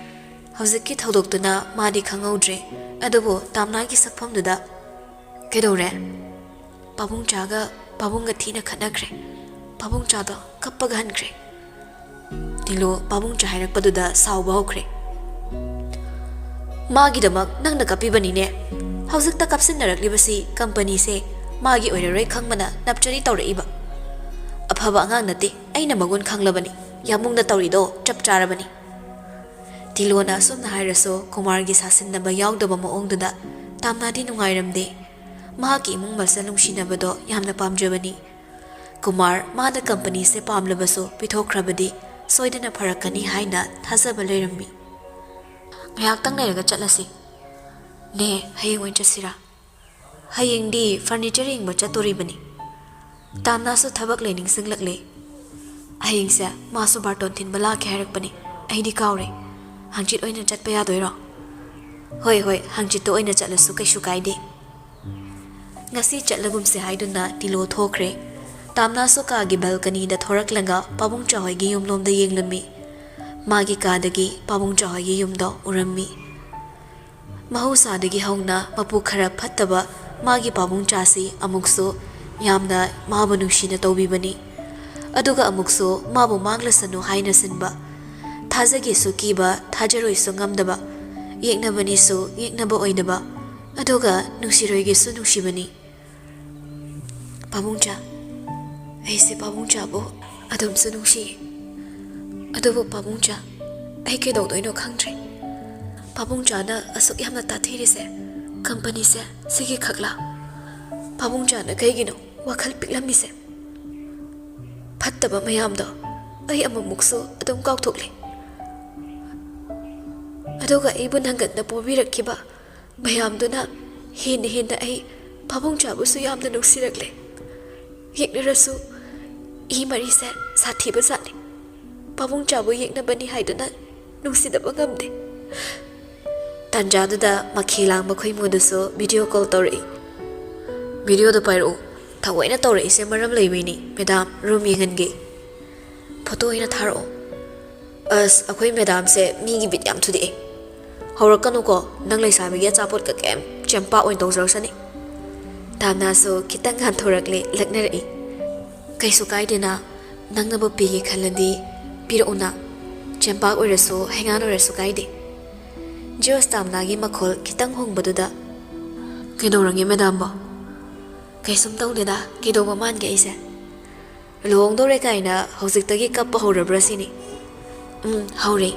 ꯍꯧꯖꯤꯛꯀꯤ ꯊꯧꯗꯣꯛꯇꯨꯅ ꯃꯥꯗꯤ ꯈꯪꯍꯧꯗ꯭ꯔꯦ, ꯑꯗꯨꯕꯨ ꯇꯥꯝꯅꯥꯒꯤ ꯁꯛꯐꯝꯗꯨꯗ, "ꯀꯩꯗꯧꯔꯦ?" "ꯄꯥꯕꯨꯡ ꯆꯥꯒ ꯄꯥꯕꯨꯡꯒ ꯊꯤꯅ ꯈꯠꯅꯈ꯭ꯔꯦ꯫ ꯄꯥꯕꯨꯡ ꯆꯥꯗꯣ ꯀꯞꯄꯒ ꯍꯟꯈ꯭ꯔꯦ꯫" ꯇꯤꯂꯨ ꯄꯥꯕꯨꯡ ꯆꯥ ꯍꯥꯏꯔꯛꯄꯗꯨꯗ ꯁꯥꯎꯕ ꯍꯧꯈ꯭ꯔꯦ꯫ "ꯃꯥꯒꯤꯗꯃꯛ ꯅꯪꯅ ꯀꯞꯄꯤꯕꯅꯤꯅꯦ?" ꯍꯧꯖꯤꯛꯇ ꯀꯥꯞꯁꯤꯟꯅꯔꯛꯂꯤꯕꯁꯤ ꯀꯝꯄꯅꯤꯁꯦ ꯃꯥꯒꯤ ꯑꯣꯏꯔꯔꯣꯏ ꯈꯪꯕꯅ ꯅꯞꯆꯔꯤ ꯇꯧꯔꯛꯏꯕ꯫ ꯑꯐꯕ ꯑꯉꯥꯡ ꯅꯠꯇꯦ, ꯑꯩꯅ ꯃꯒꯨꯟ ꯈꯪꯂꯕꯅꯤ꯫ ꯌꯥꯝꯕꯨꯡꯅ ꯇꯧꯔꯤꯗꯣ ꯆꯞ ꯆꯥꯔꯕꯅꯤ꯫ ꯇꯤꯂꯣꯅ ꯑꯁꯨꯝꯅ ꯍꯥꯏꯔꯁꯨ ꯀꯨꯃꯥꯔꯒꯤ ꯁꯥꯁꯤꯟꯅꯕ ꯌꯥꯎꯗꯕ ꯃꯑꯣꯡꯗꯨꯗ ꯇꯥꯝꯅꯥꯗꯤ ꯅꯨꯡꯉꯥꯏꯔꯝꯗꯦ꯫ ꯃꯍꯥꯛꯀꯤ ꯏꯃꯨꯡ ꯃꯆꯜ ꯅꯨꯡꯁꯤꯅꯕꯗꯣ ꯌꯥꯝꯅ ꯄꯥꯝꯖꯕꯅꯤ꯫ ꯀꯨꯃꯥꯔ ꯃꯥꯅ ꯀꯝꯄꯅꯤꯁꯦ ꯄꯥꯝꯂꯕꯁꯨ ꯄꯤꯊꯣꯛꯈ꯭ꯔꯕꯗꯤ ꯁꯣꯏꯗꯅ ꯐꯔꯛꯀꯅꯤ ꯍꯥꯏꯅ ꯊꯥꯖꯕ ꯂꯩꯔꯝꯃꯤ꯫ ꯉꯥꯏꯍꯥꯛꯇꯪ ꯂꯩꯔꯒ ꯆꯠꯂꯁꯤ꯫ ꯅꯦ, ꯍꯌꯦꯡ ꯑꯣꯏꯅ ꯆꯠꯁꯤꯔꯥ? ꯍꯌꯦꯡꯗꯤ ꯐꯔꯅꯤꯆꯔ ꯌꯦꯡꯕ ꯆꯠꯇꯣꯔꯤꯕꯅꯤ꯫ ꯇꯥꯝꯅꯥꯁꯨ ꯊꯕꯛ ꯂꯩ ꯅꯤꯡꯁꯤꯡꯂꯛꯂꯦ꯫ ꯍꯌꯦꯡꯁꯦ ꯃꯥꯁꯨ ꯕꯥꯔꯇꯣꯟ ꯊꯤꯟꯕ ꯂꯥꯛꯀꯦ ꯍꯥꯏꯔꯛꯄꯅꯤ꯫ ꯑꯩꯗꯤ ꯀꯥꯎꯔꯦ꯫ ꯍꯪꯆꯤꯠ ꯑꯣꯏꯅ ꯆꯠꯄ ꯌꯥꯗꯣꯏꯔꯣ? ꯍꯣꯏ, ꯍꯣꯏ, ꯍꯪꯆꯤꯠꯇ ꯑꯣꯏꯅ ꯆꯠꯂꯁꯨ ꯀꯩꯁꯨ ꯀꯥꯏꯗꯦ꯫ ꯉꯁꯤ ꯆꯠꯂꯒꯨꯝꯁꯦ ꯍꯥꯏꯗꯨꯅ ꯇꯤꯂꯣ ꯊꯣꯛꯈ꯭ꯔꯦ꯫ ꯇꯥꯝꯅꯥꯁꯨ ꯀꯥꯒꯤ ꯕꯦꯜꯀꯅꯤꯗ ꯊꯣꯔꯛꯂꯒ ꯄꯥꯕꯨꯡ ꯆꯥꯍꯣꯏꯒꯤ ꯌꯨꯝꯂꯣꯝꯗ ꯌꯦꯡꯂꯝꯃꯤ꯫ ꯃꯥꯒꯤ ꯀꯥꯗꯒꯤ ꯄꯥꯕꯨꯡ ꯆꯥꯍꯣꯏꯒꯤ ꯌꯨꯝꯗꯣ ꯎꯔꯝꯃꯤ꯫ ꯃꯍꯧꯁꯥꯗꯒꯤ ꯍꯧꯅ ꯃꯄꯨ ꯈꯔ ꯐꯠꯇꯕ ꯃꯥꯒꯤ ꯄꯥꯕꯨꯡ ꯆꯥꯁꯤ ꯑꯃꯨꯛꯁꯨ ꯌꯥꯝꯅ ꯃꯥꯕꯨ ꯅꯨꯡꯁꯤꯅ ꯇꯧꯕꯤꯕꯅꯤ꯫ ꯑꯗꯨꯒ ꯑꯃꯨꯛꯁꯨ ꯃꯥꯕꯨ ꯃꯥꯡꯂꯁꯅꯨ ꯍꯥꯏꯅ ꯁꯤꯟꯕ꯫ ꯊꯥꯖꯒꯦꯁꯨ ꯀꯤꯕ, ꯊꯥꯖꯔꯣꯏꯁꯨ ꯉꯝꯗꯕ, ꯌꯦꯛꯅꯕꯅꯤꯁꯨ ꯌꯦꯛꯅꯕ ꯑꯣꯏꯗꯕ, ꯑꯗꯨꯒ ꯅꯨꯡꯁꯤꯔꯣꯏꯒꯦꯁꯨ ꯅꯨꯡꯁꯤꯕꯅꯤ꯫ ꯄꯥꯕꯨꯡꯆꯥ, ꯑꯩꯁꯦ ꯄꯥꯕꯨꯡꯆꯥꯕꯨ ꯑꯗꯨꯝꯁꯨ ꯅꯨꯡꯁꯤꯌꯦ꯫ ꯑꯗꯨꯕꯨ ꯄꯥꯕꯨꯡꯆꯥ, ꯑꯩ ꯀꯩꯗꯧꯗꯣꯏꯅꯣ ꯈꯪꯗ꯭ꯔꯦ꯫ ꯄꯥꯕꯨꯡꯆꯥꯅ ꯑꯁꯨꯛ ꯌꯥꯝꯅ ꯇꯥꯊꯤꯔꯤꯁꯦ, ꯀꯝꯄꯅꯤꯁꯦ ꯁꯤꯒꯤ ꯈꯛꯂꯥ? ꯄꯥꯕꯨꯡꯆꯥꯅ ꯀꯩꯒꯤꯅꯣ ꯋꯥꯈꯜ ꯄꯤꯛꯂꯝꯃꯤꯁꯦ? ꯐꯠꯇꯕ ꯃꯌꯥꯝꯗꯣ ꯑꯩ ꯑꯃꯨꯛꯃꯨꯛꯁꯨ ꯑꯗꯨꯝ ꯀꯥꯎꯊꯣꯛꯂꯦ꯫ ꯑꯗꯨꯒ ꯑꯩꯕꯨ ꯅꯪꯒꯟꯗ ꯄꯣꯕꯤꯔꯛꯈꯤꯕ ꯃꯌꯥꯝꯗꯨꯅ ꯍꯦꯟꯅ ꯍꯦꯟꯅ ꯑꯩ ꯄꯥꯕꯨꯡꯆꯥꯕꯨꯁꯨ ꯌꯥꯝꯅ ꯅꯨꯡꯁꯤꯔꯛꯂꯦ꯫ ꯌꯦꯛꯅꯔꯁꯨ ꯏ ꯃꯔꯤꯁꯦ ꯁꯥꯊꯤꯕ ꯖꯥꯠꯅꯤ꯫ ꯄꯥꯕꯨꯡꯆꯥꯕꯨ ꯌꯦꯛꯅꯕꯅꯤ ꯍꯥꯏꯗꯨꯅ ꯅꯨꯡꯁꯤꯗꯕ ꯉꯝꯗꯦ꯫ ꯇꯥꯟꯖꯥꯗꯨꯗ ꯃꯈꯦ ꯂꯥꯡꯕ ꯈꯣꯏꯃꯨꯗꯨꯁꯨ ꯚꯤꯗꯤꯑꯣ ꯀꯣꯜ ꯇꯧꯔꯛꯏ꯫ "ꯚꯤꯗꯤꯑꯣꯗꯣ ꯄꯥꯏꯔꯛꯎ꯫ ꯊꯑꯣꯏꯅ ꯇꯧꯔꯛꯏꯁꯦ ꯃꯔꯝ ꯂꯩꯕꯩꯅꯤ, ꯃꯦꯗꯥꯝ꯫ ꯔꯨꯝ ꯌꯦꯡꯍꯟꯒꯦ꯫ ꯐꯣꯇꯣ ꯑꯣꯏꯅ ꯊꯥꯔꯛꯑꯣ꯫" "ꯑꯁ, ꯑꯩꯈꯣꯏ ꯃꯦꯗꯥꯝꯁꯦ ꯃꯤꯒꯤ ꯕꯤꯠ ꯌꯥꯝ ꯊꯨꯗꯦꯛꯑꯦ꯫ ꯍꯧꯔꯛꯀꯅꯨꯀꯣ, ꯅꯪ ꯂꯩꯁꯥꯕꯤꯒꯤ ꯑꯆꯥꯄꯣꯠꯀ ꯀꯩꯝ, ꯆꯦꯝꯄꯥꯛ ꯑꯣꯏꯅ ꯇꯧꯖꯔꯁꯅꯤ꯫" ꯇꯥꯝꯅꯥꯁꯨ ꯈꯤꯇꯪ ꯉꯥꯟꯊꯣꯔꯛꯂꯦ, ꯂꯛꯅꯔꯛꯏ꯫ "ꯀꯩꯁꯨ ꯀꯥꯏꯗꯦꯅ, ꯅꯪꯅꯕꯨ ꯄꯤꯒꯦ ꯈꯜꯂꯗꯤ ꯄꯤꯔꯛꯎꯅ꯫ ꯆꯦꯝꯄꯥꯛ ꯑꯣꯏꯔꯁꯨ ꯍꯩꯉꯥꯟ ꯑꯣꯏꯔꯁꯨ ꯀꯥꯏꯗꯦ꯫" ꯖꯤꯌꯣꯁ ꯇꯥꯝꯅꯥꯒꯤ ꯃꯈꯣꯜ ꯈꯤꯇꯪ ꯍꯣꯡꯕꯗꯨꯗ, ꯀꯩꯗꯧꯔꯒꯦ ꯃꯦꯗꯥꯝꯕꯣ? ꯀꯩꯁꯨꯝ ꯇꯧꯗꯦꯗ, ꯀꯩꯗꯧꯕ ꯃꯥꯟꯒꯦ ꯑꯩꯁꯦ? ꯂꯨꯍꯣꯡꯗꯧꯔꯦ ꯀꯥꯏꯅ ꯍꯧꯖꯤꯛꯇꯒꯤ ꯀꯞꯄ ꯍꯧꯔꯕ꯭ꯔꯥ ꯁꯤꯅꯤ? ꯎꯝ, ꯍꯧꯔꯦ꯫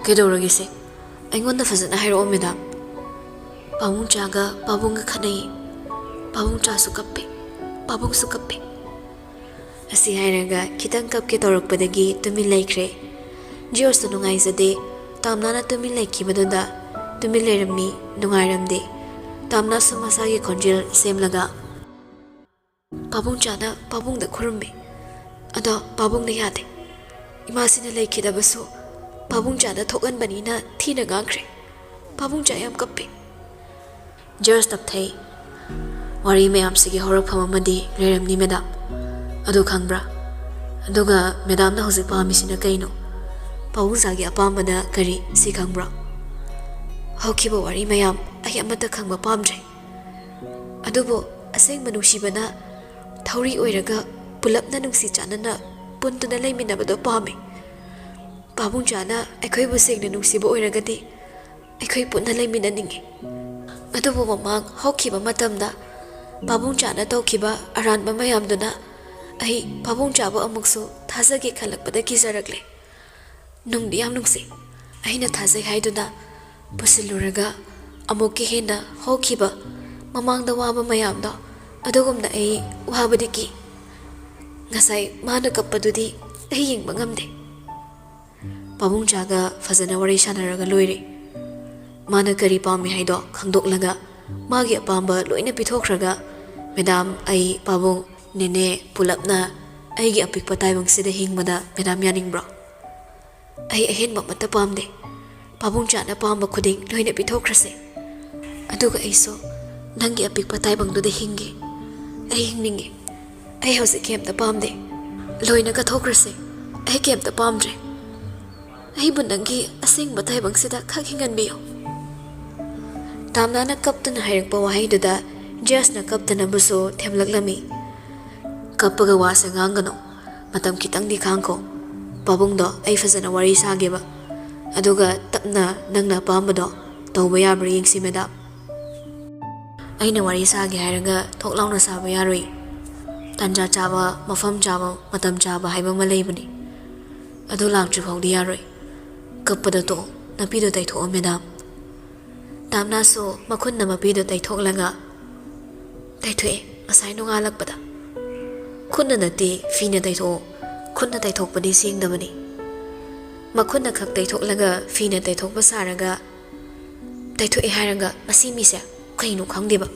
ꯀꯩꯗꯧꯔꯒꯦꯁꯦ? ꯑꯩꯉꯣꯟꯗ ꯐꯖꯅ ꯍꯥꯏꯔꯛꯑꯣ ꯃꯦꯗꯥꯝ꯫ ꯄꯥꯕꯨꯡꯆꯥꯒ ꯄꯥꯕꯨꯡꯒ ꯈꯠꯅꯩꯌꯦ꯫ ꯄꯥꯕꯨꯡꯆꯥꯁꯨ ꯀꯞꯄꯦ, ꯄꯥꯕꯨꯡꯁꯨ ꯀꯞꯄꯦ꯫ ꯑꯁꯤ ꯍꯥꯏꯔꯒ ꯈꯤꯇꯪ ꯀꯞꯀꯦ ꯇꯧꯔꯛꯄꯗꯒꯤ ꯇꯨꯃꯤꯟ ꯂꯩꯈ꯭ꯔꯦ꯫ ꯖꯤꯌꯣꯁꯇꯣ ꯅꯨꯡꯉꯥꯏꯖꯗꯦ꯫ ꯇꯥꯝꯅꯥꯅ ꯇꯨꯃꯤꯟ ꯂꯩꯈꯤꯕꯗꯨꯗ ꯇꯨꯃꯤꯟ ꯂꯩꯔꯝꯃꯤ, ꯅꯨꯡꯉꯥꯏꯔꯝꯗꯦ꯫ ꯇꯥꯝꯅꯥꯁꯨ ꯃꯁꯥꯒꯤ ꯈꯣꯟꯖꯦꯜ ꯁꯦꯝꯂꯒ, "ꯄꯥꯕꯨꯡꯆꯥꯅ ꯄꯥꯕꯨꯡꯗ ꯈꯨꯔꯨꯝꯃꯤ, ꯑꯗꯣ ꯄꯥꯕꯨꯡꯅ ꯌꯥꯗꯦ꯫ ꯏꯃꯥꯁꯤꯅ ꯂꯩꯈꯤꯗꯕꯁꯨ ꯄꯥꯕꯨꯡꯆꯥꯅ ꯊꯣꯛꯍꯟꯕꯅꯤꯅ ꯊꯤꯅ ꯉꯥꯡꯈ꯭ꯔꯦ꯫ ꯄꯥꯕꯨꯡꯆꯥ ꯌꯥꯝ ꯀꯞꯄꯤ꯫" ꯖꯤꯌꯣꯁ ꯇꯞꯊꯩ꯫ "ꯋꯥꯔꯤ ꯃꯌꯥꯝꯁꯤꯒꯤ ꯍꯧꯔꯛꯐꯝ ꯑꯃꯗꯤ ꯂꯩꯔꯝꯅꯤ ꯃꯦꯗꯥꯝ꯫ ꯑꯗꯨ ꯈꯪꯕ꯭ꯔꯥ? ꯑꯗꯨꯒ ꯃꯦꯗꯥꯝꯅ ꯍꯧꯖꯤꯛ ꯄꯥꯝꯃꯤꯁꯤꯅ ꯀꯩꯅꯣ? ꯄꯥꯕꯨꯡꯆꯥꯒꯤ ꯑꯄꯥꯝꯕꯅ ꯀꯔꯤ, ꯁꯤ ꯈꯪꯕ꯭ꯔꯣ?" "ꯍꯧꯈꯤꯕ ꯋꯥꯔꯤ ꯃꯌꯥꯝ ꯑꯩ ꯑꯃꯠꯇ ꯈꯪꯕ ꯄꯥꯝꯗ꯭ꯔꯦ꯫ ꯑꯗꯨꯕꯨ ꯑꯁꯦꯡꯕ ꯅꯨꯡꯁꯤꯕꯅ ꯊꯧꯔꯤ ꯑꯣꯏꯔꯒ ꯄꯨꯂꯞꯅ ꯅꯨꯡꯁꯤ ꯆꯥꯟꯅꯅ ꯄꯨꯟꯗꯨꯅ ꯂꯩꯃꯤꯟꯅꯕꯗꯣ ꯄꯥꯝꯃꯤ꯫ ꯄꯥꯕꯨꯡꯆꯥꯅ ꯑꯩꯈꯣꯏꯕꯨ ꯁꯦꯡꯅ ꯅꯨꯡꯁꯤꯕ ꯑꯣꯏꯔꯒꯗꯤ ꯑꯩꯈꯣꯏ ꯄꯨꯟꯅ ꯂꯩꯃꯤꯟꯅꯅꯤꯡꯉꯤ꯫ ꯑꯗꯨꯕꯨ ꯃꯃꯥꯡ ꯍꯧꯈꯤꯕ ꯃꯇꯝꯗ ꯄꯥꯕꯨꯡꯆꯥꯅ ꯇꯧꯈꯤꯕ ꯑꯔꯥꯟꯕ ꯃꯌꯥꯝꯗꯨꯅ ꯑꯩ ꯄꯥꯕꯨꯡꯆꯥꯕꯨ ꯑꯃꯨꯛꯁꯨ ꯊꯥꯖꯒꯦ ꯈꯜꯂꯛꯄꯗ ꯀꯤꯖꯔꯛꯂꯦ꯫ ꯅꯨꯡꯗꯤ ꯌꯥꯝ ꯅꯨꯡꯁꯤ꯫ ꯑꯩꯅ ꯊꯥꯖꯩ ꯍꯥꯏꯗꯨꯅ ꯄꯨꯁꯤꯜꯂꯨꯔꯒ ꯑꯃꯨꯛꯀ ꯍꯦꯟꯅ ꯍꯧꯈꯤꯕ ꯃꯃꯥꯡꯗ ꯋꯥꯕ ꯃꯌꯥꯝꯗꯣ ꯑꯗꯨꯒꯨꯝꯅ ꯑꯩ ꯋꯥꯕꯗꯤ ꯀꯤ꯫ ꯉꯁꯥꯏ ꯃꯥꯅ ꯀꯞꯄꯗꯨꯗꯤ ꯑꯩ ꯌꯦꯡꯕ ꯉꯝꯗꯦ꯫" ꯄꯥꯕꯨꯡꯆꯥꯒ ꯐꯖꯅ ꯋꯥꯔꯤ ꯁꯥꯟꯅꯔꯒ ꯂꯣꯏꯔꯦ꯫ ꯃꯥꯅ ꯀꯔꯤ ꯄꯥꯝꯃꯤ ꯍꯥꯏꯗꯣ ꯈꯪꯗꯣꯛꯂꯒ ꯃꯥꯒꯤ ꯑꯄꯥꯝꯕ ꯂꯣꯏꯅ ꯄꯤꯊꯣꯛꯈ꯭ꯔꯒ, "ꯃꯦꯗꯥꯝ, ꯑꯩ ꯄꯥꯕꯨꯡ, ꯅꯦꯅꯦ ꯄꯨꯂꯞꯅ ꯑꯩꯒꯤ ꯑꯄꯤꯛꯄ ꯇꯥꯏꯕꯪꯁꯤꯗ ꯍꯤꯡꯕꯗ ꯃꯦꯗꯥꯝ ꯌꯥꯅꯤꯡꯕ꯭ꯔꯣ? ꯑꯩ ꯑꯍꯦꯟꯕ ꯑꯃꯠꯇ ꯄꯥꯝꯗꯦ꯫ ꯄꯥꯕꯨꯡꯆꯥꯅ ꯄꯥꯝꯕ ꯈꯨꯗꯤꯡ ꯂꯣꯏꯅ ꯄꯤꯊꯣꯛꯈ꯭ꯔꯁꯦ꯫ ꯑꯗꯨꯒ ꯑꯩꯁꯨ ꯅꯪꯒꯤ ꯑꯄꯤꯛꯄ ꯇꯥꯏꯕꯪꯗꯨꯗ ꯍꯤꯡꯒꯦ꯫ ꯑꯩ ꯍꯤꯡꯅꯤꯡꯉꯦ꯫ ꯑꯩ ꯍꯧꯖꯤꯛ ꯀꯩꯝꯇ ꯄꯥꯝꯗꯦ꯫ ꯂꯣꯏꯅ ꯀꯠꯊꯣꯛꯈ꯭ꯔꯁꯦ꯫ ꯑꯩ ꯀꯩꯝꯇ ꯄꯥꯝꯗ꯭ꯔꯦ꯫ ꯑꯩꯕꯨ ꯅꯪꯒꯤ ꯑꯁꯦꯡꯕ ꯇꯥꯏꯕꯪꯁꯤꯗ ꯈꯛ ꯍꯤꯡꯍꯟꯕꯤꯌꯨ꯫" ꯇꯥꯝꯅꯥꯅ ꯀꯞꯇꯨꯅ ꯍꯥꯏꯔꯛꯄ ꯋꯥꯍꯩꯗꯨꯗ ꯖꯤꯌꯁꯅ ꯀꯞꯇꯅꯕꯁꯨ ꯊꯦꯝꯂꯛꯂꯝꯃꯤ꯫ "ꯀꯞꯄꯒ ꯋꯥꯁꯦ ꯉꯥꯡꯒꯅꯨ꯫ ꯃꯇꯝ ꯈꯤꯇꯪꯗꯤ ꯈꯥꯡꯈꯣ꯫ ꯄꯥꯕꯨꯡꯗꯣ ꯑꯩ ꯐꯖꯅ ꯋꯥꯔꯤ ꯁꯥꯒꯦꯕ꯫ ꯑꯗꯨꯒ ꯇꯞꯅ ꯅꯪꯅ ꯑꯄꯥꯝꯕꯗꯣ ꯇꯧꯕ ꯌꯥꯕ꯭ꯔꯥ ꯌꯦꯡꯁꯤ ꯃꯦꯗꯥꯝ꯫" ꯑꯩꯅ ꯋꯥꯔꯤ ꯁꯥꯒꯦ ꯍꯥꯏꯔꯒ ꯊꯣꯛ ꯂꯥꯎꯅ ꯁꯥꯕ ꯌꯥꯔꯣꯏ꯫ ꯇꯥꯟꯖꯥ ꯆꯥꯕ, ꯃꯐꯝ ꯆꯥꯕ, ꯃꯇꯝ ꯆꯥꯕ ꯍꯥꯏꯕ ꯑꯃ ꯂꯩꯕꯅꯤ꯫ ꯑꯗꯨ ꯂꯥꯛꯇ꯭ꯔꯤ ꯐꯥꯎꯗꯤ ꯌꯥꯔꯣꯏ꯫ ꯀꯞꯄꯗ ꯇꯣꯛꯑꯣ, ꯅꯄꯤꯗꯣ ꯇꯩꯊꯣꯛꯑꯣ ꯃꯦꯗꯥꯝ꯫ ꯇꯥꯝꯅꯥꯁꯨ ꯃꯈꯨꯠꯅ ꯃꯄꯤꯗꯣ ꯇꯩꯊꯣꯛꯂꯒ, "ꯇꯩꯊꯣꯛꯑꯦ, ꯉꯁꯥꯏ ꯅꯣꯡꯉꯥꯜꯂꯛꯄꯗ꯫ ꯈꯨꯠꯅ ꯅꯠꯇꯦ, ꯐꯤꯅ ꯇꯩꯊꯣꯛꯑꯣ꯫ ꯈꯨꯠꯅ ꯇꯩꯊꯣꯛꯄꯗꯤ ꯁꯦꯡꯗꯕꯅꯤ꯫ ꯃꯈꯨꯠꯅ ꯈꯛ ꯇꯩꯊꯣꯛꯂꯒ ꯐꯤꯅ ꯇꯩꯊꯣꯛꯄ ꯁꯥꯔꯒ ꯇꯩꯊꯣꯛꯑꯦ ꯍꯥꯏꯔꯒ ꯃꯁꯤ ꯃꯤꯁꯦ ꯀꯩꯅꯣ ꯈꯪꯗꯦꯕ꯫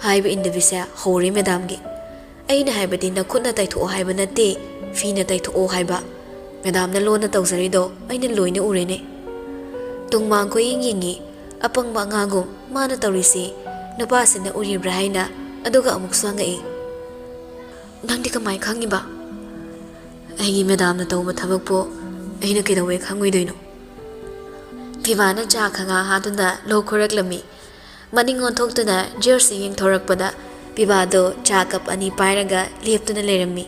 ꯍꯥꯏꯕ ꯏꯟꯗꯕꯤꯁꯦ ꯍꯧꯔꯦ ꯃꯦꯗꯥꯝꯒꯤ꯫ ꯑꯩꯅ ꯍꯥꯏꯕꯗꯤ ꯅꯈꯨꯠꯅ ꯇꯩꯊꯣꯛꯑꯣ ꯍꯥꯏꯕ ꯅꯠꯇꯦ, ꯐꯤꯅ ꯇꯩꯊꯣꯛꯑꯣ ꯍꯥꯏꯕ꯫ ꯃꯦꯗꯥꯝꯅ ꯂꯣꯟꯅ ꯇꯧꯖꯔꯤꯗꯣ ꯑꯩꯅ ꯂꯣꯏꯅ ꯎꯔꯦꯅꯦ꯫" ꯇꯨꯡꯃꯥꯡ ꯀꯣꯏꯌꯦꯡ ꯌꯦꯡꯉꯤ꯫ ꯑꯄꯪꯕ ꯑꯉꯥꯡꯒꯨꯝ ꯃꯥꯅ ꯇꯧꯔꯤꯁꯤ ꯅꯨꯄꯥꯁꯤꯅ ꯎꯔꯤꯕ꯭ꯔꯥ ꯍꯥꯏꯅ꯫ ꯑꯗꯨꯒ ꯑꯃꯨꯛꯁꯨ ꯍꯪꯉꯛꯏ, "ꯅꯪꯗꯤ ꯀꯃꯥꯏ ꯈꯪꯉꯤꯕ?" "ꯑꯩꯒꯤ ꯃꯦꯗꯥꯝꯅ ꯇꯧꯕ ꯊꯕꯛꯄꯨ ꯑꯩꯅ ꯀꯩꯗꯧꯕꯩ ꯈꯪꯉꯣꯏꯗꯣꯏꯅꯣ?" ꯐꯤꯕꯥꯅ ꯆꯥ ꯈꯪꯍꯥ ꯍꯥꯗꯨꯅ ꯂꯣꯛ ꯈꯨꯔꯛꯂꯝꯃꯤ꯫ ꯃꯅꯤꯡ ꯑꯣꯟꯊꯣꯛꯇꯨꯅ ꯖꯤꯌꯣꯁꯤ ꯌꯦꯡꯊꯣꯔꯛꯄꯗ ꯄꯤꯕꯥꯗꯣ ꯆꯥ ꯀꯞ ꯑꯅꯤ ꯄꯥꯏꯔꯒ ꯂꯦꯞꯇꯨꯅ ꯂꯩꯔꯝꯃꯤ꯫